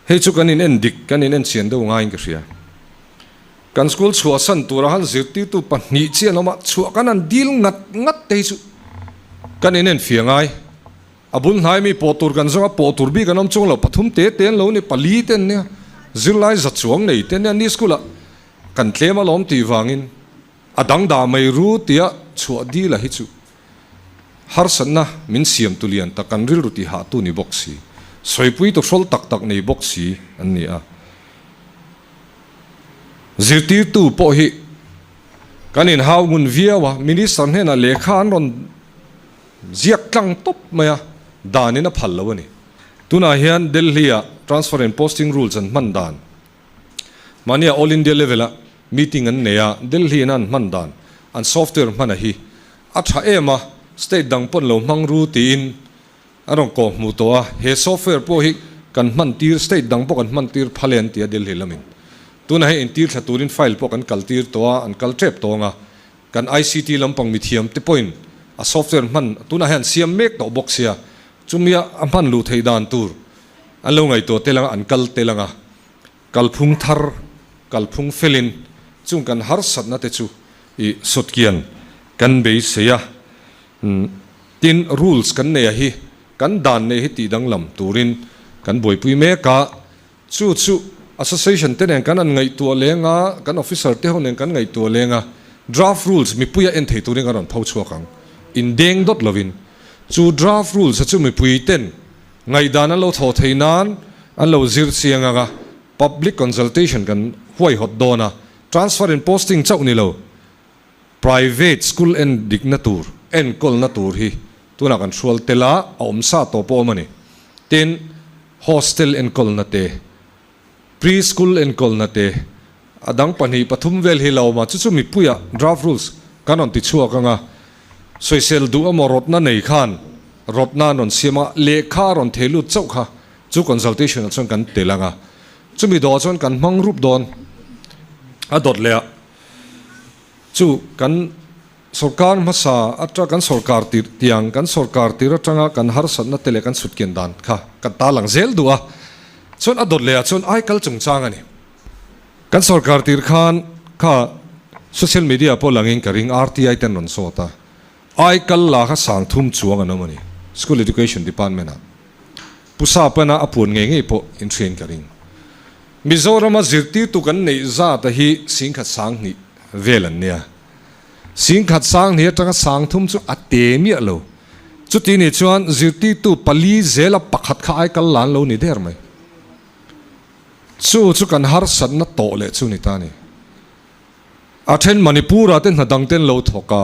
Hei chu kan in en dik, kan in en chian deuh ngaiin ka hria. Kan school chhuahsan tura han zirtirtu pahnih chi an awm a, chhuah kan han dil ngat ngat te hi chu kan in en fia ngai. A bul hnai mi pawh tur kan zawng a, pawh tur bik an awm chuang lo, pathum te te an lo ni, pali te an nia, zirlai za chuang nei te an nia, ni school ah kan tlem alawm tih vangin a dang dah mai ru tia chhuah dil a hi chu harsatna min siam tu lian tak kan rilru tih hah tu ni bawk si, sawipui tu hrawl tak tak nei bawk si an ni a. Zirtirtu pawh hi kan inhau ngun viau a, Minister hnenah lehkha an rawn Ziak tlang tawp mai a, danin a phal lo a ni. Tunah hian Delhi-ah Transfer and Posting Rules an hman dan, mahnia All India level-a meeting an nei a, Delhi-in a an hman dan, an software hmana hi a tha em a, state dang pawn lo hmang ru tiin an rawn kawh hmuh tawh a, he software pawh hi kan hman tir, state dang pawh kan hman tir phal e an ti a Delhi lamin. Tunah hian intir thla turin file pawh kan kal tir tawh a, an kal tep tawng a. Kan ICT lampang mithiam te pawhin a software hman tunah hian siam mek tawh bawk sia, chumia a hman luh theih dan tur an lo ngaihtuah tel anga an kal tel anga kalphung thar, kalphung felin chung kan harsatna te chu i sawtkian kan beisei a. Tin, rules kan nei a hi kan dan nei hi tih danglam turin kan buaipui mek a. Chu chu Association te nen kan an ngaihtuah leng a, kan officer te ho nen kan ngaihtuah leng a, draft rules mipuia en thei turin kan rawn pho chhuak ang. Indeng dawt lovin chu draft rules a chu mipui ten ngaihdan an lo thawh theih nan an lo zir chiang ang a, public consultation kan huaihawt dawn a, transfer in posting chauh ni lo, private school en dikna tur, enkawlna tur hi tunah kan hrual tel a, a awm sa tawh pawh awm a ni. Tin, hostel enkawlna te. Pre school enkawlna te a dang pahnih pathum vel hi la awm a, chu chu mipuiah draft rules kan rawn ti chhuak ang a, sawisel duh emaw rawtna nei khan rawtna an rawn siam a, lehkha a rawn thei lut chauh kha chu consultation ah chuan kan tel ang a, chumi dawh ah chuan kan hmang rup dawn a dawt leh a, chu kan Sorkar hmasa atang kan sorkar tir tiang kan sorkar tir atanga kan harsatna te leh kan sutkian dan kha kan tarlang zel duh a, chuan a dawt leh ah chuan aikal chungchang a ni. Kan sorkar tir khan kha social media pawh langin ka ring RTI ten rawn sawt a, aikal la kha sang thum chuang an awm a ni School Education Department ah. Pu Sapana a puan ngei ngei pawh in hriain ka ring. Mizorama zirtirtu kan neih zat a hi singkhat sanghnih vel an nia. Singkhat sanghnih atanga sangthum chu a te miah lo. Chuti nih chuan zirtirtu pali zela pakhat kha ai kal lan lo ni der mai. Chu chu kan harsatna tawh leh chu ni ta ni. A then Manipur ah te hna dang ten lo thawk a,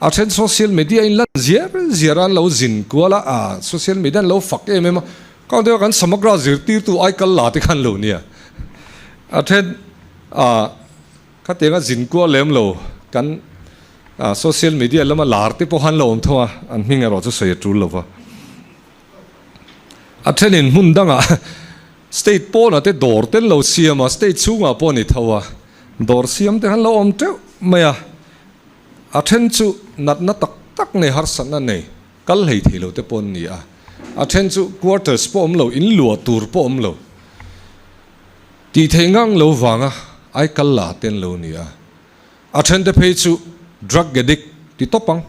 a then social media in lan ziar ziar a an lo zin kual a, a social media an lo fak em em a, kang deuh a kan Samagra zirtirtu ai kal la te khan lo nia. A then ah khatianga zin kual lem lo kan social media lama lar te pawh khan lo awm tho a, an hming erawh chu sawi a tul lo va. A thenin hmun dangah state pawnah te dawr te an lo siam a, state chhungah pawh a ni tho a, dawr siam te khan lo awm teuh mai a. A then chu natna tak tak nei, harsatna nei, kal hlei thei lo te pawh an ni a. A then chu quarters pawh awm lo, in luah tur pawh awm lo, tih theih ngang lo vanga ai kal la te an lo ni a. A then te phei chu drug addict ti tawp ang.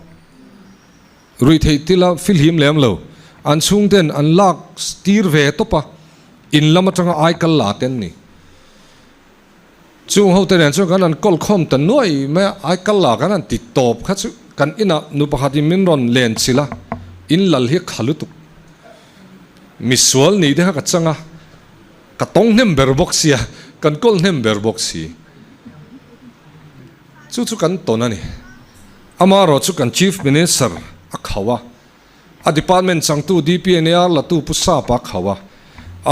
Ruihtheih tila filhim lem lo, an chhungten an lak tir ve tawp a, in lam atanga ai kal la te an ni. Chung hote nen chuan kan han kawl khawm ta nuai mai a, ai kal la kan han ti tawp kha chu kan inah nu pakhatin min rawn len chilh a, in lal hi kha lutuk. Misual nih te kha ka chang a, ka tawng hnem ber bawk sia, kan kawl hnem ber bawk si. Chu chu kan tawn a ni. Amaherawh chu kan Chief Minister a khauh a, a department changtu DPNAR latu Pu Sapa a khauh a,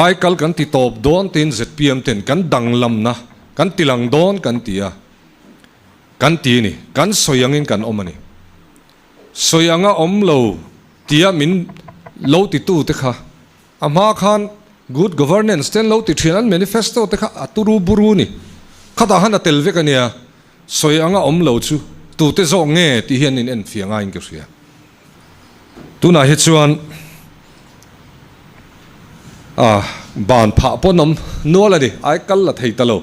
aikal kan ti tawp dawn tiin zpm ten kan danglamna kan ti lang dawn kan ti a, kan ti a ni. Kan sawi angin kan awm a ni. Sawi anga awm lo tia min lo titu te kha a hma khan good governance te an lo ti thin, an manifesto te kha a turu buru ni. Khatah khan a tel vek a nia. Sawi anga awm lo chu tute zawk nge tih hi an in enfiah ngaiin ka hria. Tunah hi chuan a ban phah pawh an awm nual a ni, ai kal la thei ta lo,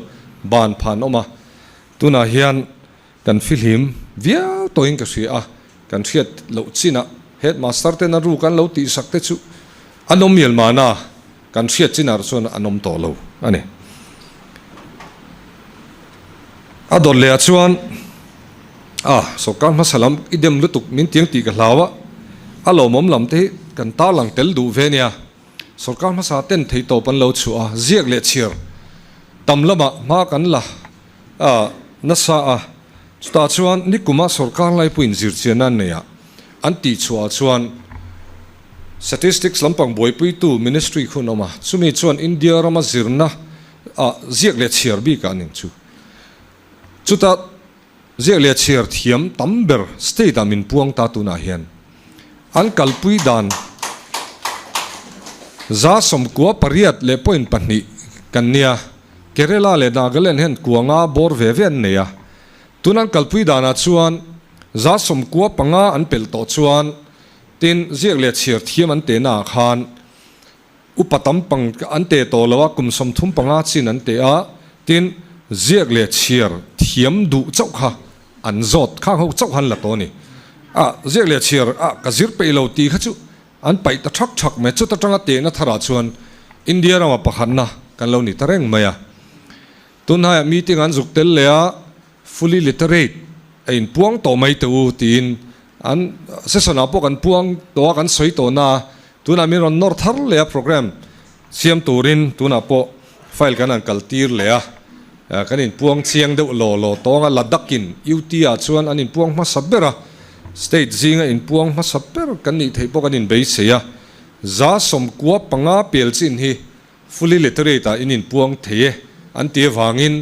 ban phah an awm a. Tunah hian kan fihlim viau tawhin ka hria a, kan hriat loh chinah headmaster ten a ruk an lo tihsak te chu an awm mial mahna. Kan hriat chinah chuan an awm tawh lo a ni. A dawt leh ah chuan a sawrkar hmasa lam i dem lutuk min tiang tih ka hlau a, a lawmawm lam te hi kan tarlang tel duh ve nia. Sawrkar hmasa ten theihtawp an lo chhuah a, ziak leh chhiar tam lamah hma kan la a nasa a, chutah chuan nikuma sawrkar laipuiin zirchianna an nei a, An tih chhuah chuan Statistics lampang buaipuitu Ministry khu an awm a, chumi chuan India rama zirna ah ziak leh chhiar bikah an inchu. Chuta ziak leh chhiar thiam tam ber state ah min puang ta tunah hian an kalpui dan 98.2 kan nia, Kerala leh Nagaland hian kuanga bawr ve ve an nei a, Tun an kalpui danah chuan 95 an pelh tawh chuan tin ziak leh chhiar thiam an tehna ah khan upa tam pang an teh tawh lo a, kum 35 chin an teh a, tin ziak leh chhiar thiam duh chauh kha an zawt khang ho chauh han la tawh a ni. A ziak leh chhiar a ka zir peih lo tih kha chu an paih ta thak thak mai, chuta tanga tehna tharah chuan India rama pakhatna kan lo ni ta reng mai a. Tunhaiah meeting an zuk tel leh a, fully literate a inpuang tawh mai teh u tiin An session ah pawh kan puang tawh a, kan sawi tawh na a, tunah min rawn nawr thar leh a programme siam turin tunah pawh file kan han kal tir leh a, kan inpuang chiang deuh law law tawng a, Ladakh in UT ah chuan an inpuang hmasa ber a, state zinga inpuang hmasa ber kan nih theih pawh kan inbeisei a, 95% pel chin hi Fully literate ah in inpuang thei e an ti avangin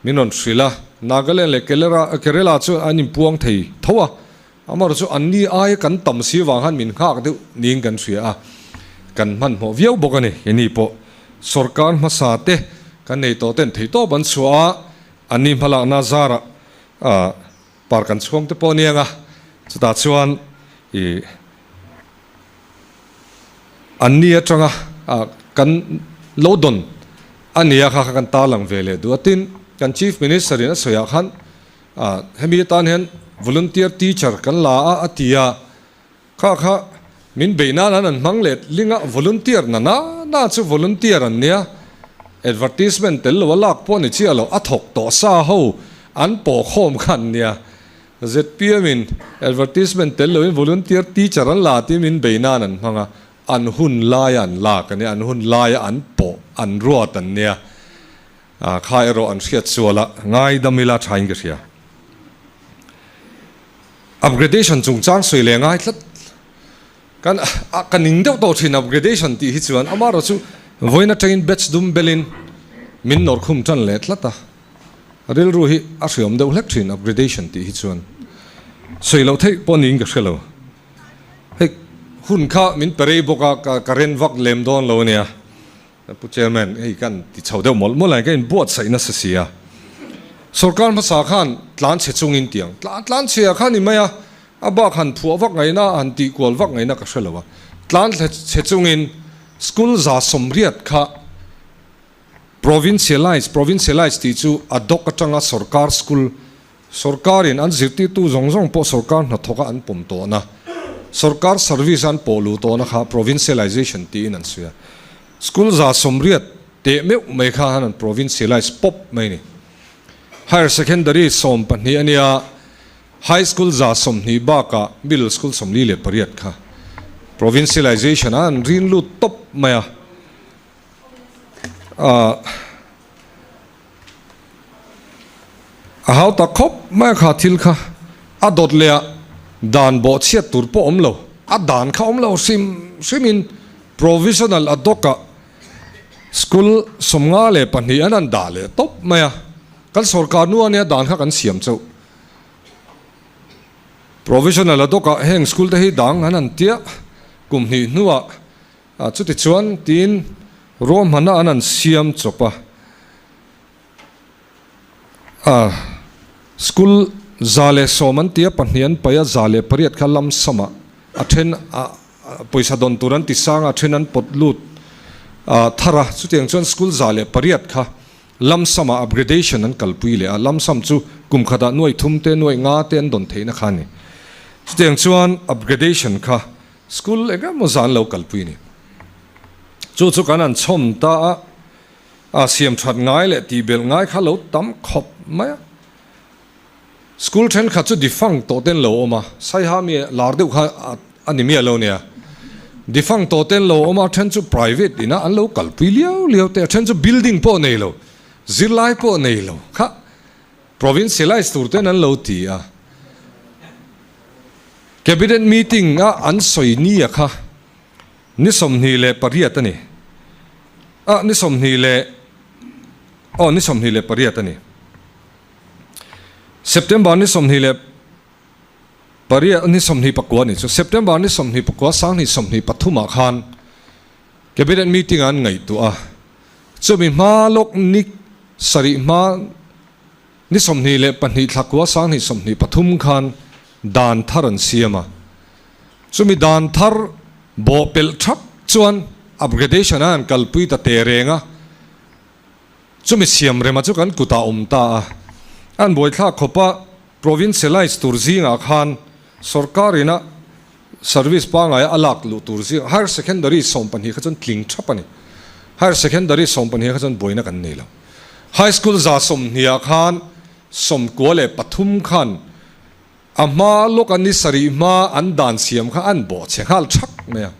min rawn hrilh a, Nagaland leh Kerala chu an inpuang thei tho a, amaherawhchu chu anni aia kan tam si avang khan min nghak deuh niin kan hria a, kan hmanhmawh viau bawk a ni. Heni pawh sorkar hmasa te kan nei tawh ten theihtawp an chhuah a, anni hmalakna zarah par kan chhuang te pawh a nia nga, chutah chuan ih. Anni atanga kan lo dawn a nia kha kha kan tarlang ve leh duh a. Tin, kan Chief Minister in a sawiah khan hemi atan hian volunteer teacher kan la a a ti a, kha kha min beih nan an an hmang let ling a, volunteer na na na chu volunteer an nia, advertisement tel lo a lak pawh ni chiah lo, a thawk tawh sa ho an pawh khawm kha an nia. Zpm in advertisement tel loin volunteer teacher an la tih min bei nan an hmang a, an hun laia an lak a nia, an hun laia an pawh, an ruat an nia. Kha erawh an hriat sual a, ngaidam ila thain ka hria. Upgradation chungchang sawi leh ngai tlat. Kan ka ning deuh tawh thin upgradation tih hi chuan amaherawh chu vawiin atangin batch dum belin min nawr khum tan leh tlat a. Rilru hi a hriawm deuh hlek thin upgradation tih hi chuan sawi loh theih pawh niin ka hre lo. Hei hun kha min pe rei bawk a, ka ka ren vak lem dawn lo ania. Pu Chairman, hei kan ti chho deuh mawlh mawlh a, ka inbuatsaih nasa si a. Sorkar hmasa khan tlan chhe chungin tiang tlan tlan chhia kha ni mai a, a bak han phuah vak ngaihna han tih kual vak ngaihna ka hre lo a. Tlan chhe chungin school 180 kha Provincialize, Provincialize tih chu a dawk atanga sorkar school, sorkarin an zirtirtu zawng zawng pawh sorkar hnathawka an pawm tawhna, sorkar service a an pawh luh tawhna kha provincialization tiin an sawi a. School 180 teh meuh mai kha han an provincialize pawp mai a ni. Higher Secondary 12 a nia, High School 120 bakah Middle School 48 kha provincialization a an rin lut tawp mai a. A hau tak khawp mai a kha thil kha a dawt leh a dan bawh chhiat tur pawh awm lo, a dan kha awm lo hrim hrim in provisional ad hoc ah school 52 an han dah leh tawp mai a, kan sorkar nu ania dan kha kan siam chauh. Provisional ad hoc ah heng school te hi dang an han tia kum hnih hnuah A, chutichuan tiin ruahmanna an han siam chawp a, a, school 110 an ti a, pahnih an paih a, 108 kha lam samah a then a, pawisa dawn tur an ti sang a, a then an pawt lut a thar a, chutiang chuan school 108 kha lam samah upgradation an kalpui leh a, lam sam chu kum khatah nuaih thum te, nuaih nga te an dawn theihna kha a ni. Chutiang chuan upgradation kha School eng emaw zan lo kalpui ni. Chu chu kan han chhawm ta a, a siam that ngai leh tih belh ngai kha lo tam khawp mai a. School thenkhat chu defunct tawh ten lo awm a, Saiha mi lar deuh kha a ni miah lo nia. Defunct tawh ten lo awm a, then chu private ina an lo kalpui liau liau te, a then chu building pawh nei lo, zirlai pawh nei lo kha provincialize tur ten an lo ti a. Cabinet meeting a an sawi ni a kha ni 28 a ni. A ni sawmhnih leh aw ni 28 a ni. September ni 28 ni 29 a ni chu September ni 29 2023 ah khan Cabinet meeting a an ngaihtuah a. Chumi hma lawk ni sarih hma Ni 22 thla kua 2023 khan dan thar an siam a, chumi dan thar bawh pelh thap chuan upgradation a han kalpui ta teh reng a, chumi siam rema chu kan kutah awm ta a, an buaithlak khawpa provincialize tur zingah khan sorkar ina Service pangaia a lak luh tur zing Higher Secondary 12 kha chuan tling thap a ni. Higher Secondary 12 kha chuan buaina kan nei lo. High School 120 ah khan 93 khan A hma lawk an ni sarih hma an dan siam kha an bawh chhe nghal thak mai a.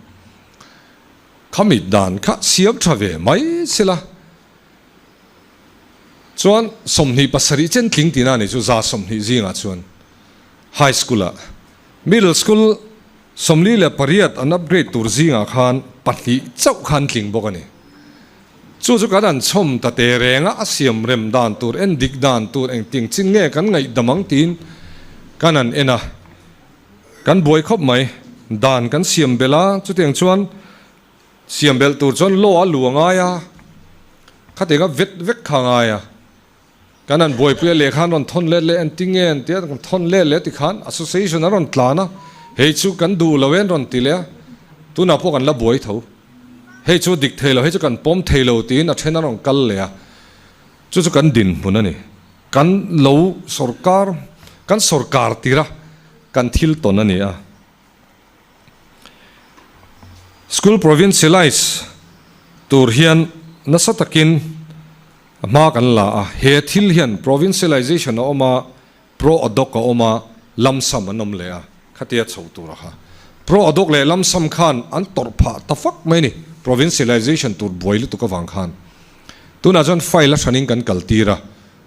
Khami dan kha siam tha ve mai sela. Chuan 27 chen tling tina a ni chu 120 zingah chuan High School ah Middle School 48 an upgrade tur zingah khan pahnih chauh khan tling bawk a ni. Chu chu kan an chhawm ta te reng a, a siam rem dan tur, en dik dan tur engtiang chin nge kan ngaihdam ang tiin kan an en a, kan buai khawp mai. Dan kan siam belh a, chutiang chuan siam belh tur chuan law a lu a ngai a, khatiang a vet vek kha a ngai a. Kan han buaipui a lehkha an rawn thawn let leh an ti nge an ti a, kan thawn let leh ti khan association an rawn tlan a, hei chu kan duh lo e an rawn ti leh a, tunah pawh kan la buai tho. Hei chu dik thei lo, hei chu kan pawm thei lo tiin a then an rawn kal leh a, chu chu kan dinhmun a ni. Kan lo sorkar, kan sorkar tir a, kan thil tawn a ni a. School provincialize tur hian nasa takin hma kan la a, he thil hian provincialization a awm a, pro adhoc a awm a, lump sum an awm leh a, khatia chho tur a kha. Pro adhoc leh lump sum khan an tawrh phah ta fak mai a ni, provincialization tur buai lutuk avang khan. Tunah chuan file a hranin kan kal tir a,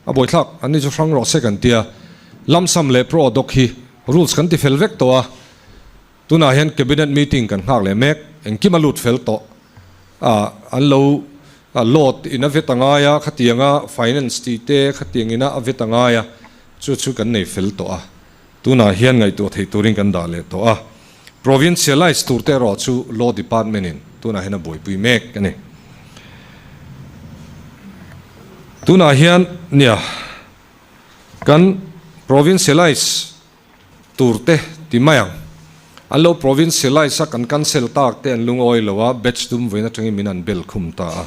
a buaithlak an ni chu hrang rawh se kan tia, lump sum leh pro adhoc hi Rules kan ti fel vek tawh a, tunah hian Cabinet meeting kan nghak leh mek, engkim a lut fel tawh a, an lo load in a vet a ngai a, khatianga finance tih te khatiang ina a vet a ngai a, chu chu kan nei fel tawh a, tunah hian ngaihtuah theih turin kan dah leh tawh a, provincialise tur te erawh chu Law Department in tunah hian a buaipui mek a ni. Tunah hian nia. Kan provincialise tur te ti mai ang. An lo provincialise a, kan cancel tak te an lungawi lo a, batch dum vawiin atangin min an bel khum ta a.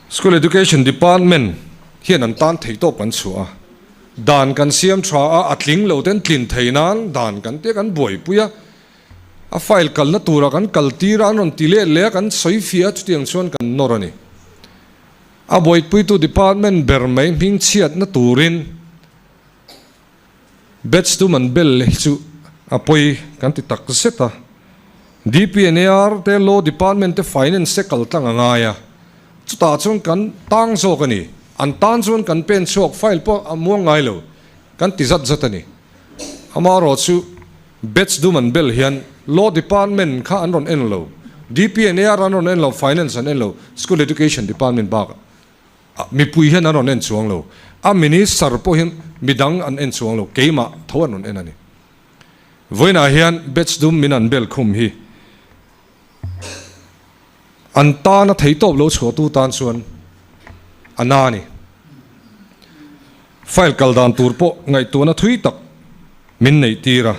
School Education Department hian an tan thei tawp kan chhuah a, dan kan siam tha a, a tling lo ten tlin thei nan dan kan tia kan buaipui a, a file kalna tura kan kal tir a, an rawn ti let leh a, kan sawi fiah a, chutiang chuan kan nawr a ni. A buaipuitu department ber mai hmingchhiatna turin batch dum an bel hi chu a pawi kan ti tak zet a. DPNAR te Law Department te Finance te kal tlang a ngai a, chutah chuan kan tang zawk a ni. An tan chuan kan pen chhuak file pawh a muang ngai lo, kan ti zat zat a ni. Amaherawh chu Batch dum an bel hian Law Department kha an rawn en lo, DPNAR an rawn en lo, Finance an en lo, School Education Department bak mipui hian an rawn en chuang lo, a Minister pawh hian midang an en chuang lo, keimah tho an rawn en a ni. Vawiinah hian batch dum min an bel khum hi an tana theihtawp lo chhuahtu tan chuan a na a ni. File kal dan tur pawh ngaihtuahna thui tak min neih tir a.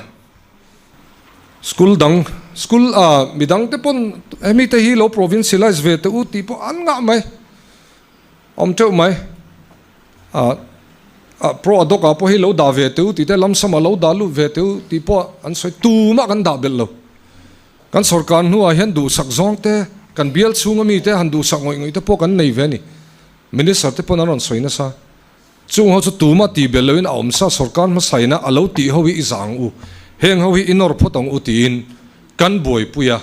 School dang, school a midang te pawn hemi te hi lo provincialize ve teh u tih pawh an ngah mai, awm teuh mai. A pro a doc ah pawh hi lo dah ve teh u tih te, lamsam ah lo dah lut ve teh u tih pawh an sawi tumah kan dah belh lo. Kan sorkar hnuah hian duhsak zawng te, kan bial chhunga mite han duhsak ngawih ngawih te pawh kan nei ve a ni. Minister te pawn an rawn sawi nasa. Chung ho chu tumah tih belh loin a awm sa sorkar hmasaina a lo tih ho hi i zah ang u, heng ho hi i nawr phawt ang u tiin kan buaipui a.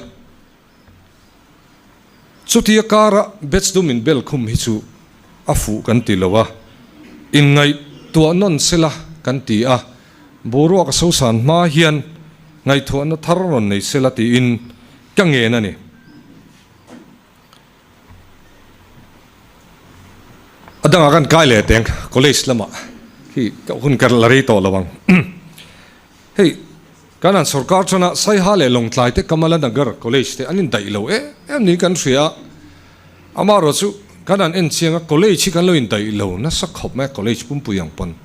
Chutia kara batch dum in bel khum hi chu a fuh kan ti lo a, inngaihtuah nawn sela kan ti a, boruak a sosan hma hian ngaihtuahna thar rawn nei sela tiin ka ngen a ni. A dangah kan kai leh teng college lamah hi ka hun ka la rei tawh lo ang. Hei kan han sorkar tana Saiha leh Lawngtlai te Kamala Nagar college te an indaih lo em em niin kan hria a. Amaherawh chu kan han en chiang a college hi kan lo indaih lo nasa khawp mai a college pumpui ang pawn.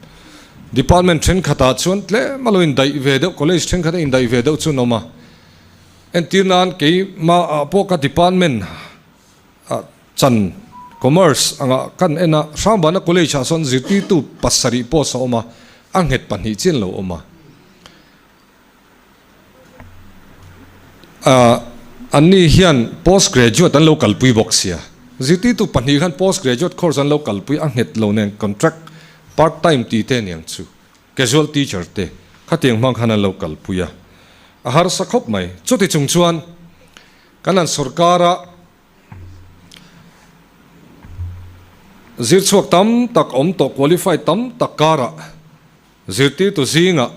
Department thenkhatah chuan tlem a lo indaih ve deuh college thenkhat a indaih ve deuh chu an awm a. Entir nan keimah pawh ka department ah chan commerce anga kan en a, Hrangbana College ah sawn zirtirtu pasarih post a awm a, a nghet pahnih chian lo awm a. Ah anni hian post graduate an lo kalpui bawk sia, zirtirtu pahnih khan post graduate course an lo kalpui a nghet lo nen contract part time tih te aniang chu. Casual teacher te khatiang hmang khan an lo kalpui a, a harsa khawp mai. Chuti chung chuan kan han sorkara zir chhuak tam tak awm tawh qualified tam tak karah zirtirtu zingah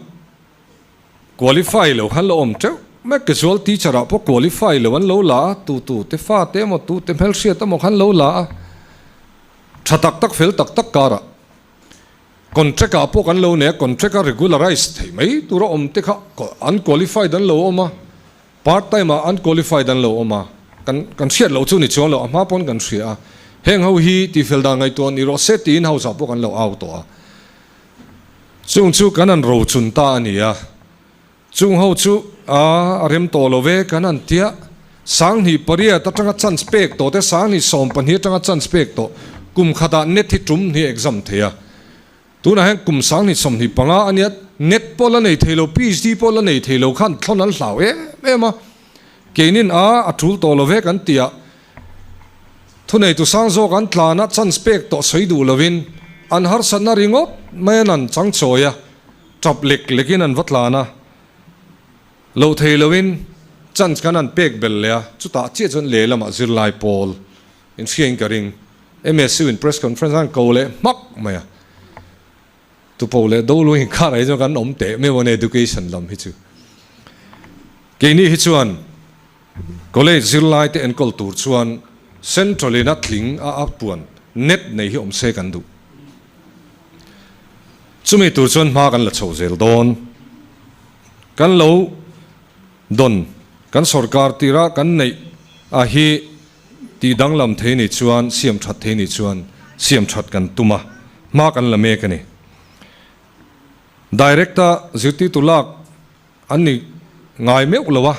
qualify lo khan lo awm teuh mai. Casual teacher ah pawh qualify lo an lo la a, tu tu te fa te emaw tu te hmelhriat emaw khan lo la a, tha tak tak fel tak tak karah Contract ah pawh kan lo nei a, contract a regularize thei mai tura awm te kha an qualified an lo awm a, part time ah an qualified an lo awm a, kan kan hriat loh chu ni chuang lo, a hma pawn kan hria a, heng ho hi tihfel dan ngaihtuah ni rawh se tiin house ah pawh kan lo au tawh a, chung chu kan han rochun ta a ni a. Chung ho chu a rem tawh lo ve kan han tia, 2008 atanga chance pek tawh te 2012 atanga chance pek tawh kum khatah net hi tum hnih exam thei a, tunah hian kum 2025 a nia net pawh la nei thei lo PhD pawh la nei thei lo khan thlawn an hlau em em a, keinin a a tul tawh lo ve kan tia thuneitu sang zawk an tlan a chance pek tawh sawi duh lovin an harsatna ringawt mai an an changchawi a. Tap lek lekin an va tlan a, loh thei loin chance khan an pek belh leh a, chutah chiah chuan lehlamah zirlai pawl inhriain ka ring. MSU in press conference an ko leh hmak mai a, tupo leh do lu inkar ah hi chuan kan awm teh meuh a ni education lam hi chu. Keini hi chuan college zirlai te enkawl tur chuan central in a tling a a puan net nei hi awm se kan duh. Chumi tur chuan hma kan la chho zel dawn. Kan lo dawn kan sorkar tira kan neih a hi tih danglam thei ni chuan siam that thei ni chuan siam that kan tum a, hma kan la mek a ni. Direct a zirtirtu lak An ni ngai meuh lo a,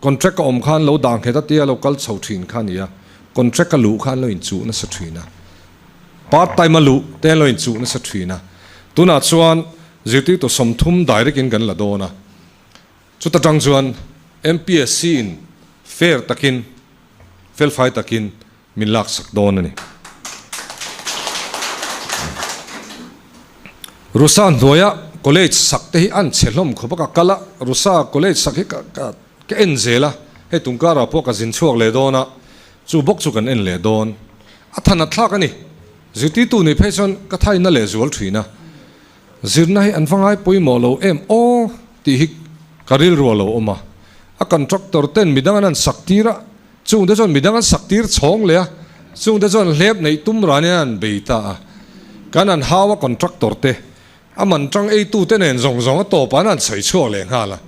contract a awm khan lo dah nghet a tia lo kal chho thin kha a ni a, contract a luh khan lo inchuh nasa thin a, part time a luh te an lo inchuh nasa thin a, tunah chuan zirtirtu 30 direct in kan la dawn a, chuta tang chuan MPSC in fair takin, felfai takin min laksak dawn a ni. Rusa hnuaia college sak te hi an chhe hlawm khawp a, ka kal a, Rusa college sak hi ka ka ka en zel a, hei tungkarah pawh ka zin chhuak leh dawn a, chu bawk chu kan en leh dawn. A than a thlak a ni. Zirtirtu nih phei chuan ka thaina leh zual thin a, zirna hi an va ngai pawimawh lo em aw tih hi ka rilru a lo awm a, a contractor ten midang an han sak tir a, Chungte chuan midang an sak tir chhawng leh a, chungte chuan hlep neih tum ranin an han bei ta a. Kan han hau a contractor te, a man tang eitu te nen zawng zawng a tawpah an han sawi chhuak leh nghal a.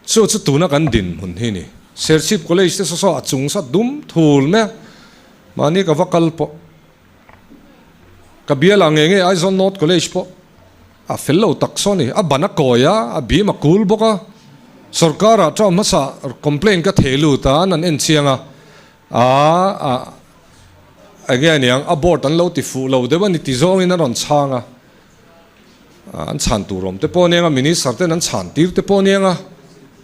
Chu chu tuna kan dinhmun hi ni. Serchhip College te saw saw a chung sa dum thul mai a, mahni ka va kal pawh. Ka bial ah ngei ngei Aizawl North College pawh a fel lo tak saw ni. A ban a kawi a, a bim a kul bawk a. Sorkar ah term hmasa complaint ka theh lut a, an an en chiang a, aa a enge aniang a board an lo ti fuh lo deuh a ni ti zawngin an rawn chhang a. An chhan tur awm te pawh aniang a, minister ten an chhan tir te pawh aniang a,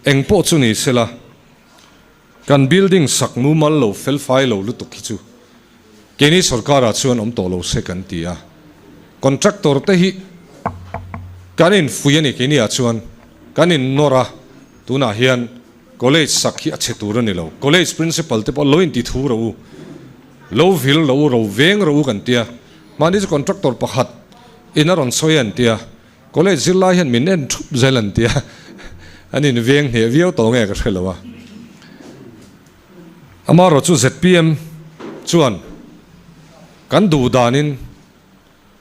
eng pawh chu ni sela. Kan building sak mumal lo felfai lo lutuk hi chu keini sorkarah chuan awm tawh lo se kan ti a, contractor te hi kan infui a ni keini ah chuan kan innawr a, tunah hian college sak hi a chhe tur a ni lo, college principal te pawh lo inti thu rawh u, lo vil rawh u, ro veng rawh u kan ti a, mahni chu contractor pakhat in a rawn sawi an ti a. College zirlai hian min en thup zel an tia, an in veng hneh viau tawh nge ka hre lo a. Amaherawh chu zpm chuan kan duh danin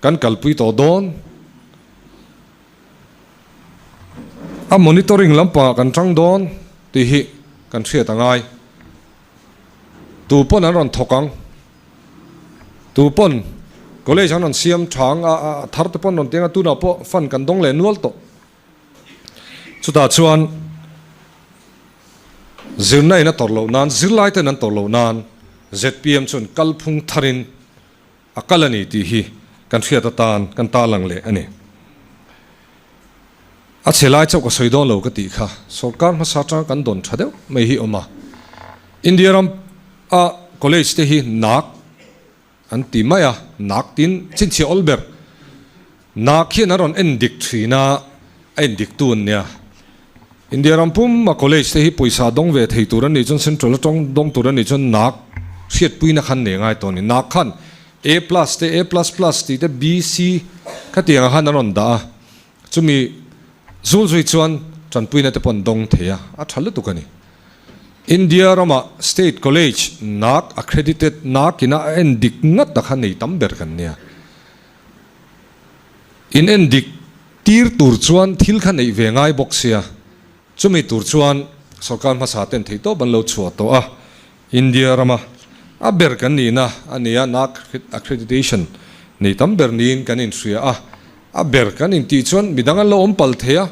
kan kalpui tawh dawn. A monitoring lampangah kan tang dawn tih hi kan hriat a ngai. Tu pawn an rawn thawk ang. Tu pawn college an rawn siam tha ang a, a thar te pawn rawn ti ang a, tunah pawh fund kan dawng leh nual tawh. Chutah chuan zirna in a tawrh loh nan, zirlai ten an tawrh loh nan zpm chuan kalphung tharin a kal a ni tih hi kan hriat atan kan tarlang leh a ni. A chhe lai chauh ka sawi dawn lo ka tih kha sorkar hmasa atanga kan dawn tha deuh mai hi awm a. India ram a college te hi nak an ti mai a, nak tin chhinchhiah awl ber. Nak hian a rawn en dik thin a, a en dik tu an nia. India ram pum a college te hi pawisa dawng ve thei tur an nih chuan central atang dawng tur an nih chuan nak hriatpuina khan nei ngai tawh a ni. Nak khan A plus te A plus plus tih te B, C khatiang ah khan an rawn dah a, chumi zul zui chuan tanpuina te pawh an dawng thei a, a tha lutuk a ni. India ramah state college nak accredited nak ina a en dik ngat a kha nei tam ber kan nia. In en dik tir tur chuan thil kha neih ve ngai bawk sia, chumi tur chuan sorkar hmasa ten theih tawp an lo chhuah tawh a, India rama a ber kan nihna a ni a, NAAC accreditation nei tam ber niin kan inhria a, a ber kan intih chuan midang an lo awm pal thei a,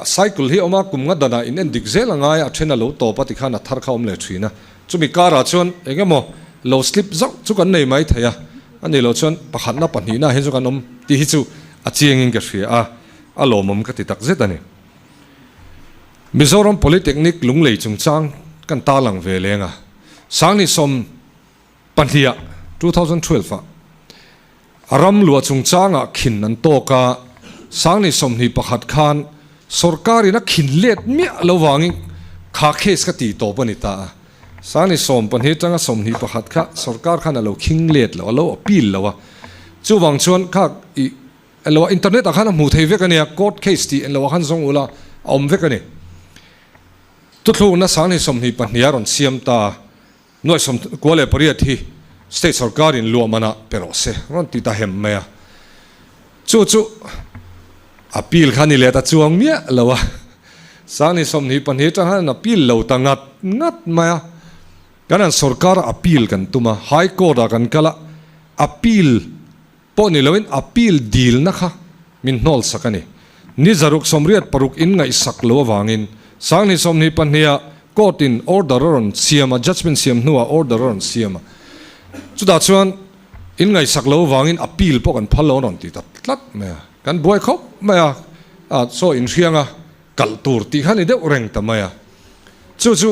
Cycle hi a awm a, kum nga danah in en dik zel a ngai a, a then a lo tawp a tikhan a thar kha a awm leh thin a. Chumi karah chuan eng emaw lo slip zauh chu kan nei mai thei a, a nih loh chuan pakhatna pahnihna hian chu kan awm tih hi chu a chiangin ka hria a, a lawmawm ka ti tak zet a ni. Mizoram Polytechnic Lunglei chungchang kan tarlang ve leng a, Sangni sawm Pahniha, 2012 ah a ram luah chungchangah khin an tawk a, Sangni 21 khan sorkarin a khin let miah lo vangin kha case kha tih tawp a ni ta a. Sangni 12 atanga 21 kha sorkar khan a lo khing let lo, a lo appeal lo a. Chuvang chuan kha i elo internet ah khan a hmuh thei vek a nia, court case tih enlo ah khan zawng ula a awm vek a ni. Thuthlukna Sangni 22 a rawn siam ta a. Nuai 98 hi state sorkarin luah manah pe rawh se rawn ti ta hem mai a. Chu chu appeal kha ni leh ta chuang miah lo a. Sangni 22 atang khan an appeal lo ta ngat ngat mai a. Kan an sorkara appeal kan tum a, High Court ah kan kal a, appeal Pawh ni loin appeal dilna kha min hnawl sak a ni. Ni 686 in ngaihsak lo avangin Sangni 22 ah court in order a rawn siam a, judgement siam hnuah order a rawn siam a. Chutah chuan in ngaihsak lo avangin appeal pawh kan phal lo a rawn ti ta tlat mai a. Kan buai khawp mai a, a chaw inhrianga kalh tur tih kha ni deuh reng ta mai a. Chu chu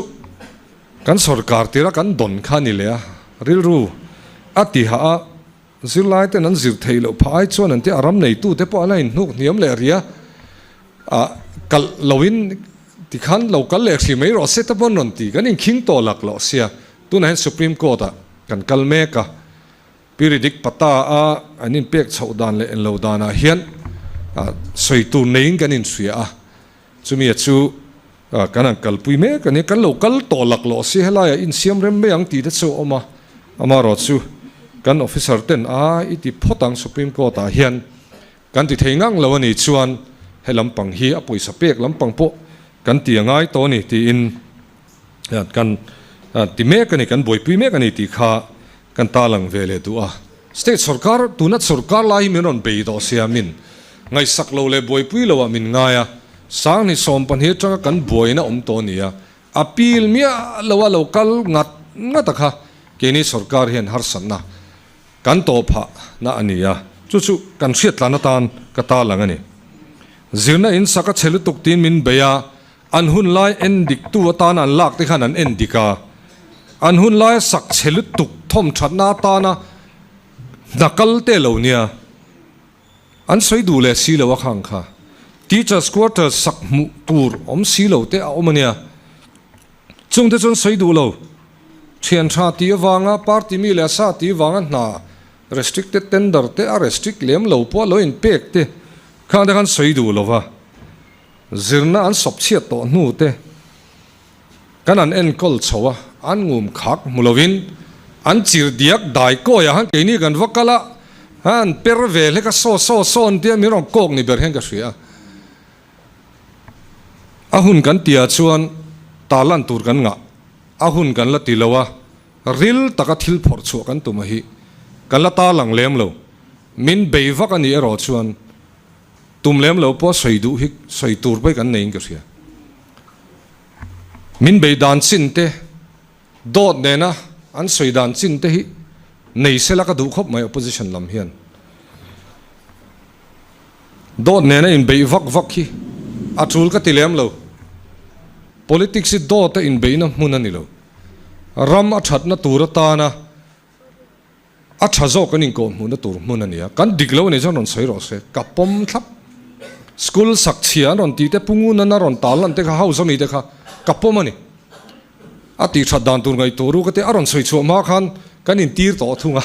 kan sorkar tira kan dawn kha ni leh a, rilru a ti hah a. Zirlai ten an zir theih loh phah ai chuan an ti a, ram neitute pawh an la inhnuk hniam leh ria a, kalh loin tikhan lo kal leh hri mai rawh se te pawh an rawn ti, kan inkhing tawh lak loh sia, tunah hian Supreme Court ah kan kal mek a, Piridik Pata a an inpek chhoh dan leh enlo danah hian sawi tur neiin kan inhria a, chumia chu Kan han kalpui mek a ni, kan lo kal tawh laklawh si helaiah insiam rem mai ang tih te chu a awm a, amaherawh chu kan officer ten a i ti phawt ang Supreme Court ah hian kan ti thei ngang lo a ni chuan he lampang hi a pawisa pek lampang pawh kan ti a ngai tawh a ni tiin kan ti mek a ni, kan buaipui mek a ni tih kha kan tarlang ve leh duh a. State sorkar tuna sorkar lai hi min rawn bei tawh sia min ngaihsak lo leh buaipui lo ah min ngai a, Sangni 12 atanga kan buaina awm tawh a ni a, appeal miah lo a lo kal ngat ngat a kha keini sorkar hian harsatna kan tawh phah na a ni a, chu chu kan hriat tlan atan ka tarlang a ni. Zirna in sak a chhe lutuk tiin min bei a, An hun lai en dik tu atana an lak te khan an en dik a, an hun laia sak chhe lutuk thawm thatna atana hna kal te lo nia an sawi duh leh si lo a khang kha. Teachers quarters sak hmuh tur awm si lo te a awm a nia. Chung te chuan sawi duh lo. Thian tha tih avanga party mi leh a sa tih avanga hna restricted tender te a restrict lem lo pawh a lo inpek te khang te khan sawi duh lo va. Zirna an sawp chhiat tawh hnu te kan an enkawl chho a, an ngum khak hmu lovin an chir diak dai kawi ah han keini kan va kal a, han per ve hlek a saw saw saw an tia min rawn kawk ni ber hian ka hria a. A hun kan ti ah chuan tarlan tur kan ngah, a hun kan la ti lo a, ril taka thil phawrh chhuah kan tum a hi kan la tarlang lem lo, min bei vak a nih erawh chuan Tum lem lo pawh sawi duh hi sawi tur pawh hi kan neiin ka hria. Min bei dan chin te, dawt nena an sawi dan chin te hi nei sela ka duh khawp mai opposition lam hian. Dawt nena inbeih vak vak hi a tul ka ti lem lo. Politics hi dawta inbeihna hmun a ni lo. Ram a thatna tur atana. A tha zawk kan inkawh hmuhna tur hmun a nia. Kan dik lo a nih chuan rawn sawi rawh se. Ka pawm thlap. School sak chhia an rawn tih te, Pu Ngun an a rawn tal lan te kha, house ami te kha ka pawm a ni. A tih that dan tur ngaihtuah ru ka ti a rawn sawi chhuah hma khan kan intir tawh thung a.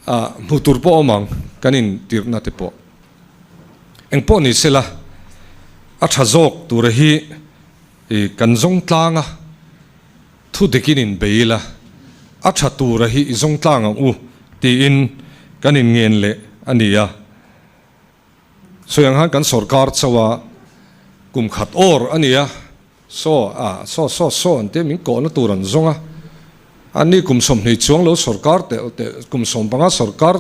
Hmuh tur pawh awm ang kan intirhna te pawh. Engpawh ni sela a tha zawk tura hi kan zawng tlang a. Thu dikin in bei ila, a tha tura hi i zawng tlang ang u tiin kan in ngen leh a ni a. Sawi ang khan kan sorkar chauh a kum khat awr a ni a, saw a saw saw saw an tia min kawhna tur an zawng a, ani kum 20 chuang lo sorkar teh teh kum 15 sorkar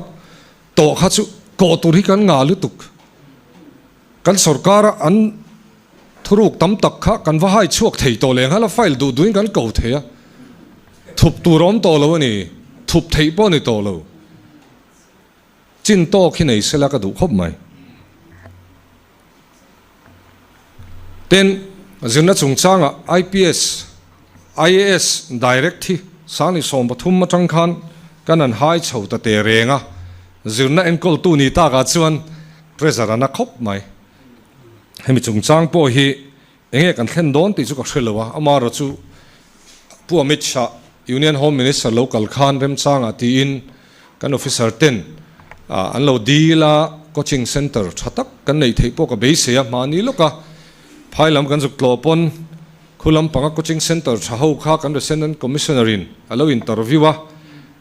tawh kha chu kawh tur hi kan ngah lutuk. Kan sorkara an thuruk tam tak kha kan va hai chhuak thei tawh leh nghal a, file duh duhin kan ko thei a, thup tur a awm tawh lo a ni, thup theih pawh a ni tawh lo. Chin tawk hi nei sela ka duh khawp mai. Tin, zirna chungchangah IPS, IAS direct hi Sangni 13 atang khan kan han hai chho ta teh reng a, zirna enkawltu ni takah chuan Pressure a na khawp mai. Hemi chungchang pawh hi enge kan thlen dawn tih chu ka hre lo a, amaherawh chu Pu Amit Shah, Union Home Minister lo kal khan remchangah tiin kan officer ten an lo dil a, coaching centre tha tak kan neih theih pawh ka beisei a, mahni lawka phai lam kan zuk tlawh pawn khu lampanga coaching centre tha ho kha kan Resident Commissioner in a lo interview a,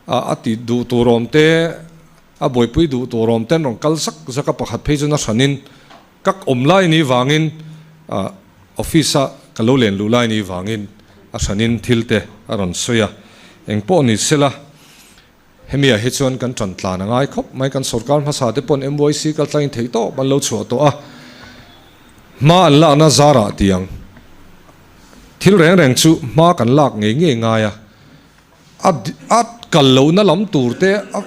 a ti duh tur awm te A buaipui duh tur awm ten rawn kal zak zak a, pakhat phei chu na hranin ka awm lai ni vangin office a ka lo len luh lai ni vangin a hranin thil te a rawn sawi a, engpawh ni sela hemi ah hi chuan kan tan tlan a ngai khawp mai, kan sorkar hmasa te pawn MYC kal tlangin theih tawp an lo chhuah tawh a, hma an lakna zarah tiang thil reng reng chu hma kan lak ngei ngei ngai a. A a kal lohna lam tur te, a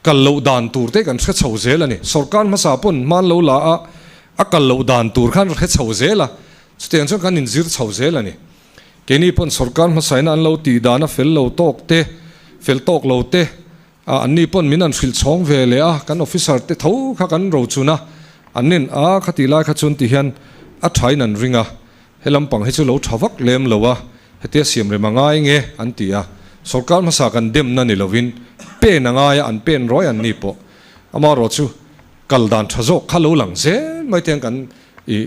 kal loh dan tur te kan hre chho zel a ni. Sorkar hmasa pawn hman lo la a, a kal loh dan tur khan hre chho zel a, chutiang chuan kan inzir chho zel a ni. Keini pawn sorkar hmasaina an lo tih dan a fel lo tawk te, fel tawk lo te, a anni pawn min an hrilh chhawng ve leh a, kan officer te tho kha kan rochun a, an nin a khatih lai kha chuan ti hian a thain an ring a, He lampang hi chu lo tha vak lem lo a, hetia siam rem a ngai nge an ti a, sorkar hmasa kan demna ni lovin pen a ngai a, an pen ruai an ni pawh. Amaherawh chu kal dan tha zawk kha lo lang zel mai te kan i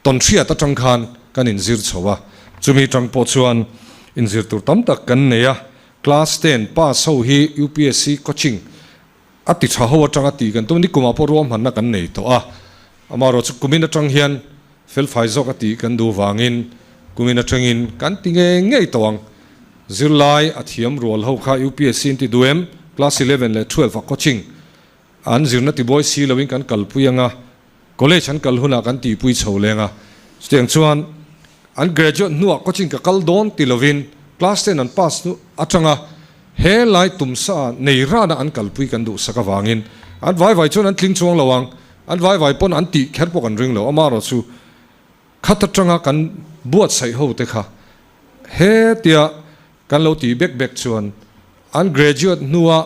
tawnhriat atang khan kan inzir chho a, chumi tang pawh chuan inzir tur tam tak kan nei a, class ten pass ho hi UPSC coaching A ti tha ho atanga tih kan tum a, nikumah pawh ruahmanna kan nei tawh a, amaherawh chu kumin atang hian felfai zawk a tih kan duh vangin kumin atangin kan ti ngei ngei tawh ang. Zirlai a thiam rual ho kha UPSC an ti duh em? Class 11 leh 12 a coaching an zirna tibuai si loin kan kalpui anga, College an kal hunah kan tihpui chho leng a, chutiang chuan an graduate hnuah coaching ka kal dawn ti lovin class ten an pass hnu atanga he lai tumsa nei rana an kalpui kan duhsak avangin an vai vai chuan an tling chuang lo ang, an vai vai pawn an tih kher pawh kan ring lo, amaherawh chu khat atanga kan buatsaih ho te kha hetia Kan lo tih bek bek chuan an graduate hnua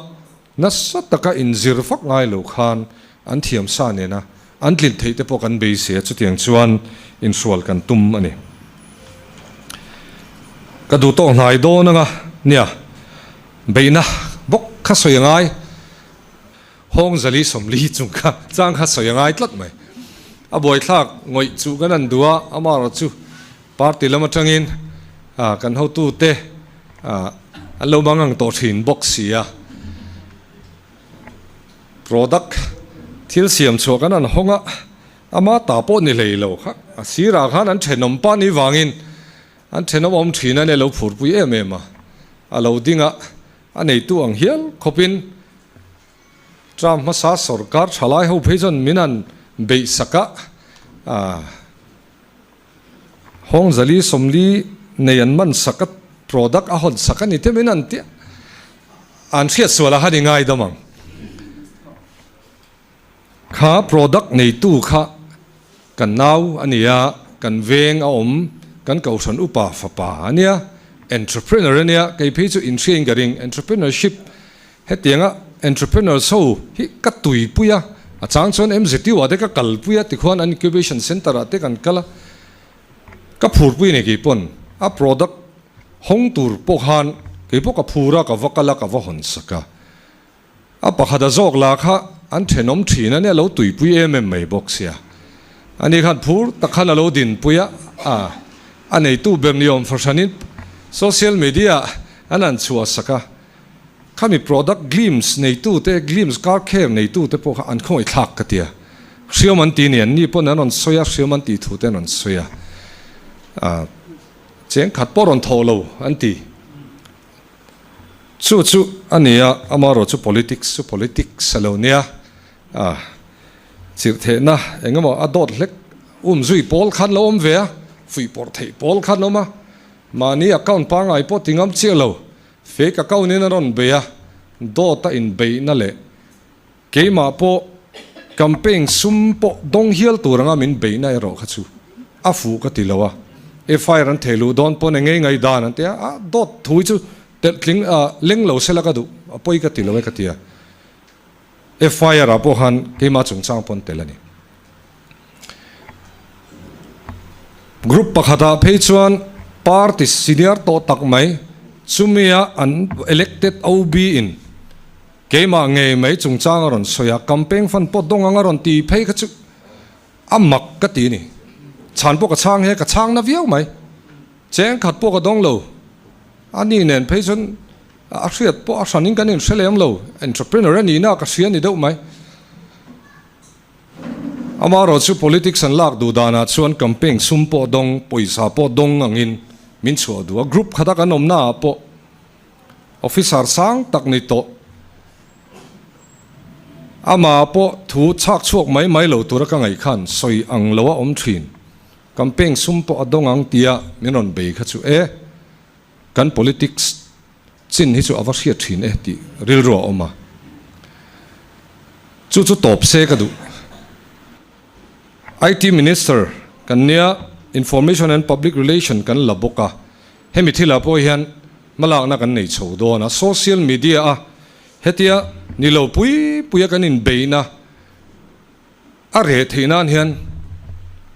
nasa taka inzir vak ngai lo khan an thiam sa nena an tlin theih te pawh kan beisei a, chutiang chuan inhrual kan tum a ni. Ka duh tawk hnai dawn anga nia, beihna bawk kha sawi a ngai, hawng zali 40 chung kha chang kha sawi a ngai tlat mai. A buaithlak ngawih chu kan han duh a, amaherawh chu Party lam atangin kan hotute an lo mang ang tawh thin bawk si a, product thil siam chhuah kan han hawng a, ama ta pawh ni hlei lo kha a sirah khan an thenawm pa ni vangin an thenawm awm thin a nia lo phurpui em em a, a lo ding a, a neitu ang hial khawpin Trump hmasa sorkar thalai ho phei chuan min han beihsak a. Hawng 440 nei an man sak a, product a hawn sak a ni te min an tia. An hriat sual a han i ngai dam ang. Kha product neitu kha kan nau a nia, kan veng a awm, kan kohhran upa fapa a nia, entrepreneur a nia, kei phei chu inhriain ka ring, entrepreneurship. Hetianga entrepreneurs ho hi ka tuipui a, a chang chuan MZU ah te ka kalpui a, tikhuan an incubation centre ah te kan kal a, ka phurpui a ni keipawn a product hawng tur pawh khan keipawh ka phur a, ka va kal a, ka va hawn sak a. A pakhat a zawk lah kha an thenawm thin a nia, lo tuipui em em mai bawk sia. Ani khan phur tak khan a lo dinpui a, a a neitu ber ni awm fahranin social media ah an han chhuah sak a. Khami product Glims neitu te, Glims car care neitu te pawh kha an khawngaih thlak ka tia. Hriam an ti ni, an ni pawn an rawn sawi a, hriam an tih thu te an rawn sawi a. A cheng khat pawh rawn thawh lo an ti. Chu chu a ni a, amaherawh chu politics chu politics a lo nia. A chirh theihna eng emaw a dawt hlek um zui pawl khan lo awm ve a, fuihpawrh theih pawl khan awm a, mahni account pangngai pawh ti ngam chiah lo. Fake account in a rawn bei a, dawt a inbeihna leh keimah pawh campaign sum pawh dawng hial tur anga min beihna erawh kha chu a fuh ka ti lo a, FIR an thei luh dawn pawn engei ngai dan an ti a, a dawt thu hi chu telh tling leng lo sela ka duh a pawi ka ti lo e ka ti a, FIR ah pawh khan keimah chungchang pawn tel a ni. Group pakhatah phei chuan party senior tawh tak mai chumia an elected OB in keimah ngei mai chungchang a rawn sawi a, campaign fund pawh dawng ang a rawn ti phei kha chu a mak ka ti a ni. Chhan pawh ka chhang he ka chhang na viau mai. Cheng khat pawh ka dawng lo. A ni nen phei chuan a hriat pawh a hranin kan inhre lem lo. Entrepreneur a nihna ka hria ni deuh mai. Amaherawh chu politics an lak duh danah chuan campaign sum pawh dawng, pawisa pawh dawng angin min chhuah duh a. Group khata kan awmnaah pawh officer sang tak ni tawh. Amah pawh thu chhak chhuak mai mai lo tura ka ngaih khan sawi ang lo a awm thin. Campaign sum pawh a dawng ang tia min rawn bei kha chu e, kan politics Chin hi chu a va hriat thin e tih rilru a awm a, chu chu tawp se ka duh. IT Minister kan nia, Information and Public Relation kan la bawk a, hemi thilah pawh hian hmalakna kan nei chho dawn a, social media a hetia ni lo pui puia kan inbeihna a reh theih nan hian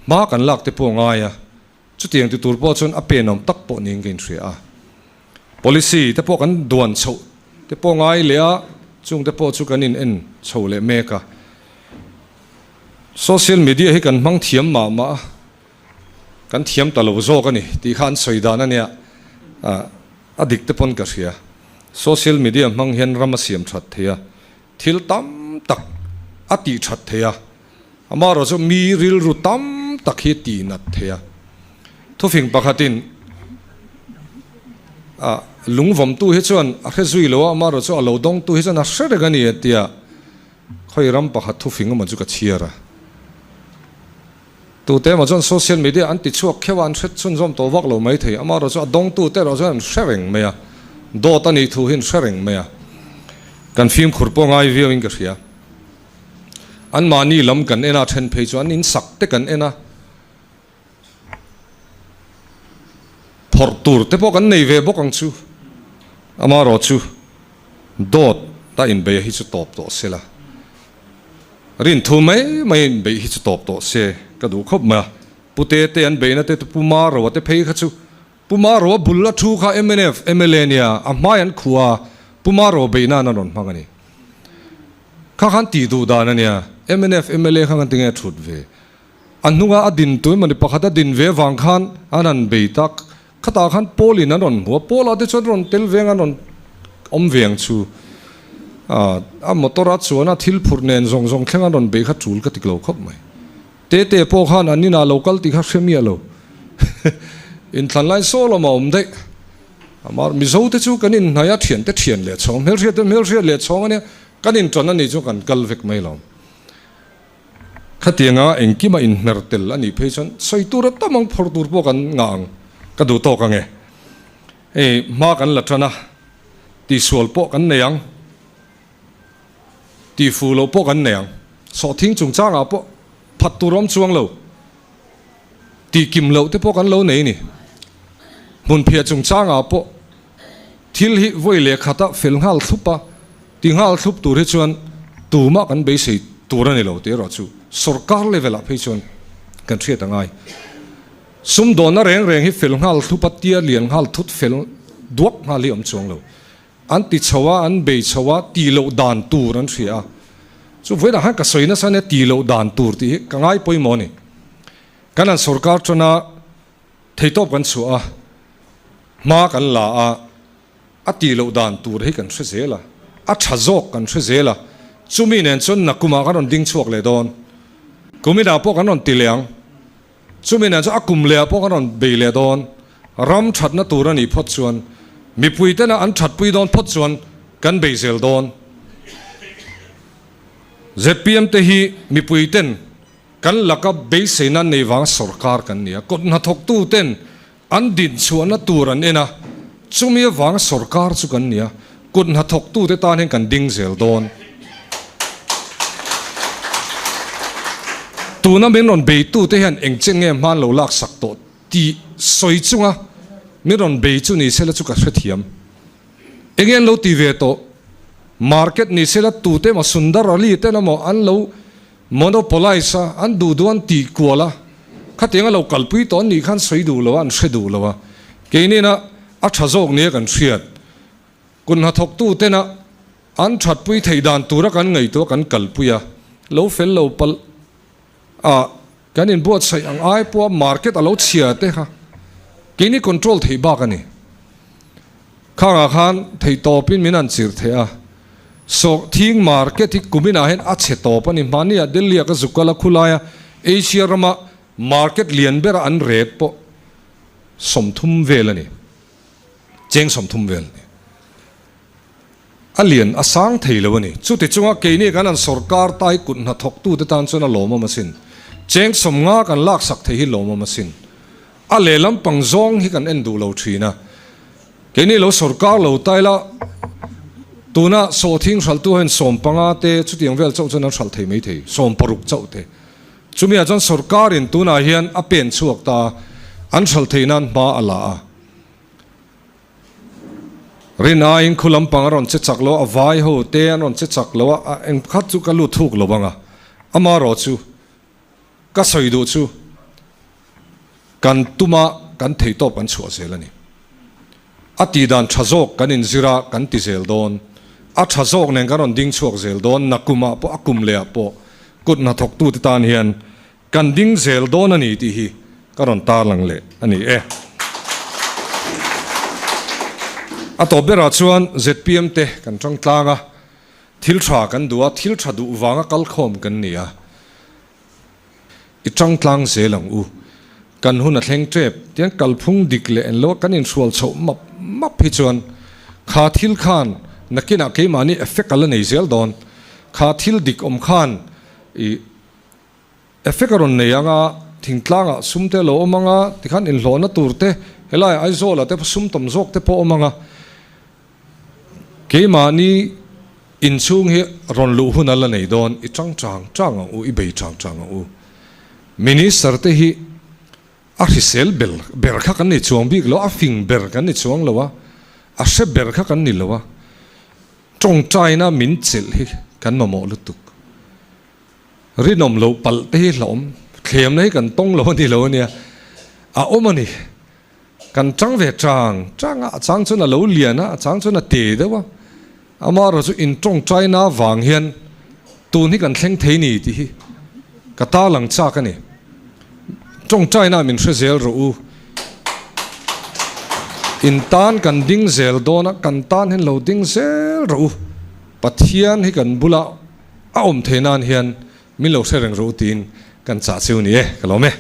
hma kan lak te pawh a ngai a. Chutiang ti tur pawh chuan a penawm tak pawh niin ka inhria a. Policy te pawh kan duan chhoh te pawh ngai leh a, chung te pawh chu kan in en chho leh mek a. Social media hi kan hmang thiam mah mah a, kan thiam ta lo zawk a ni tih kha an sawi dan a nia, a dik te pawn ka hria. Social media hmang hian ram a siam that thei a, thil tam tak a tih that thei a. Amaherawh chu mi rilru tam tak hi tih nat thei a. Thufing pakhatin a lungvawmtu hi chuan a hre zui lo a, amaherawh chu a lo dawngtu hi chuan a hre reng a ni a tia khawi ram pakhat thufing emaw chu ka chhiar a. Tute emaw chuan social media an ti chhuak kheuh a, an hre chhunzawm tawh vak lo mai thei. Amaherawh chu a dawngtu te erawh chuan an hre reng mai a, dawt a nih thu hi an hre reng mai a. Kan fimkhur pawh ngai viauin ka hria. An mahni lam kan en a, then phei chu an insak te kan en a, phawrh tur te pawh kan nei ve bawk ang chu. Amaherawh chu dawt a inbeih hi chu tawp tawh se la, rinthu mai mai a inbeih hi chu tawp tawh se ka duh khawp mai a. Pu Tete an beihna te Pu Maroa te phei kha chu Pu Maroa bul a thu kha mnf mla nia, a hmai an khuh a, Pu Maroa beih nan an rawn hmang a ni. Kha khan tih duh dan a nia, mnf mla kha kan ti nge thut ve. A hnunga a din tu emawni pakhat a din ve vang khan an han bei tak. Khatah khan Paul in an rawn hmu a, Paul ah te chuan rawn tel veng an rawn awm ve ang chu. A motor a chuan a thil phurh nen zawng zawng thleng an rawn bei kha tul ka ti lo khawp mai. Tete pawh khan an inah lo kal tih kha hre miah lo. Inthlan lai saw lamah awm daih. Amar Mizo te chu kan inhnaih a, thiante thian leh chhawng, hmelhriat te hmelhriat leh chhawng a nia, kan intan a nih chu kan kal vek mai lo. Khatianga engkima inhmer tel a nih phei chuan sawi tur a tam ang, phawrh tur pawh kan ngah ang, ka duh tawk ang e. Hei hma kan la tan a, tihsual pawh kan nei ang. Tih fuh loh pawh kan nei ang. Sawhthing chungchangah pawh phat tur awm chuang lo. Tih kim loh te pawh kan lo nei ni. Hmunphiah chungchangah pawh thil hi vawi leh khata fel nghal thlup a. Ti nghal thlup tur hi chuan tumah kan beisei tur a ni lo tih erawh chu sorkar level ah phei chuan kan hriat a ngai. Sumdawnna reng reng hi fel nghal thlup a tia lian nghal thut fel duak nghal hi awm chuang lo. An ti chho a, an bei chho a, tih loh dan tur an hria a. Chu vawiinah khan ka sawi nasa nia tih loh dan tur tih hi ka ngai pawimawh a ni. Kan han sorkar tana theitawp kan chhuah a, hma kan la a, A tih loh dan tur hi kan hre zel a, a tha zawk kan hre zel a, chumi nen chuan nakumah kan rawn ding chhuak leh dawn. Kuminah pawh kan rawn ti leh ang, chumi nen chuan a kum lehah pawh kan rawn bei leh dawn. Ram thatna tur a nih phawt chuan, mipui tena an thatpui dawn phawt chuan kan bei zel dawn. Zpm te hi mipui ten kan laka beiseina nei vang sorkar kan ni a, kut hnathawktu ten An dinchhuahna tur an en a, chumi avanga sorkar chu kan ni a, kut hnathawktute tan hian kan ding zel dawn. Tuna min rawn beitute hian eng chen nge hman lo laksak tawh tih sawi chunga min rawn bei chu ni sela chu ka hrethiam. Enge an lo ti ve tawh? Market ni sela tute emaw Sundar Ali ten emaw an lo Monopolize a, an duh duh an tih kual a, khatiang a lo kalpui tawh an nih khan sawi duh lo a, an hre duh lo a. Keinina a tha zawk nia kan hriat. Kut hnathawktu tena an thatpui theih dan tura kan ngaihtuah kan kalpui a, lo fel lo palh a, kan inbuatsaih ang ai pawha market a lo chhia te kha keini control theih bak a ni. Khangah khan theihtawpin min han chirh theih a. Sawhthing market hi kuminah hian a chhe tawp a ni. Hmaniah Delhi-ah ka zuk kal a, khulaia Asia rama market lian bera an rate pawh 30 vel a ni. Cheng 30 vel a ni. A lian a sang thei lo a ni. Chuti chunga keini kan han sorkar tai kut hnathawktute tan chuan a lawmawm asin. Cheng 50 kan laksak thei hi lawmawm asin. A lehlam pang zawng hi kan en duh lo thin a. Keini lo sorkar lo ta ila, tuna sawhthing hralhtu hian 15 te chutiang vel chauh chuan an hralh thei mai thei, 60 chauh te. Chumiah chuan sorkarin tunah hian a pen chhuak ta a, an hralh theih nan hma a la a. Rin aiin khu lampang a rawn che chak lo a, vai ho te an rawn che chak lo a, engkhat chu ka lut thuk lo ang a, amaherawh chu Ka sawi duh chu kan tuma kan theihtawp kan chhuah zel a ni. A tih dan tha zawk kan inzir a, kan ti zel dawn. A tha zawk nen kan rawn ding chhuak zel dawn, nakumah pawh a kum lehah pawh kut hnathawktute tan hian kan ding zel dawn a ni tih hi ka rawn tarlang leh a ni e. A tawp berah chuan zpm te kan tang tlang a, Thil tha kan duh a, thil tha duh vanga kalkhawm kan ni a, i tang tlang zel ang u. Kan hun a thleng tep, tiang kalphung dik leh en lo a kan inhrual chhoh map map hi chuan kha thil khan nakinah keimahni effect a la nei zel dawn. Kha thil dik awm khan i effect a rawn nei ang a, thingtlangah sum te a lo awm ang a, tikhan inhlawhna tur te helaiah Aizawlah te sum tam zawk te pawh a awm ang a. Keimahni inchhung hi rawn luh hun a la nei dawn, i tang chang chang ang u, i bei chang chang ang u. Minister te hi a hrisel ber ber kha kan ni chuang bik lo, a fing ber kan ni chuang lo a, a hre ber kha kan ni lo a, tawngtaina min chelh hi kan mamawh lutuk. Rinawm loh palh te hi hlauhawm, thlemna hi kan tawng lo a ni lo a nia, a awm a ni. Kan chang ve chang chang a, a chang chuan a lo lian a, a chang chuan a te deuh a. Amaherawhchu chu intawngtaina avang hian tun hi kan thleng thei ni tih hi ka tarlang chak a ni. Tawngtaina min hre zel rawh u. In tan kan ding zel dawn a, kan tan hian lo ding zel rawh u. Pathian hi kan bula a awm thei nan hian min lo hre reng rawh u tiin kan chah cheu ni e, ka lawm e.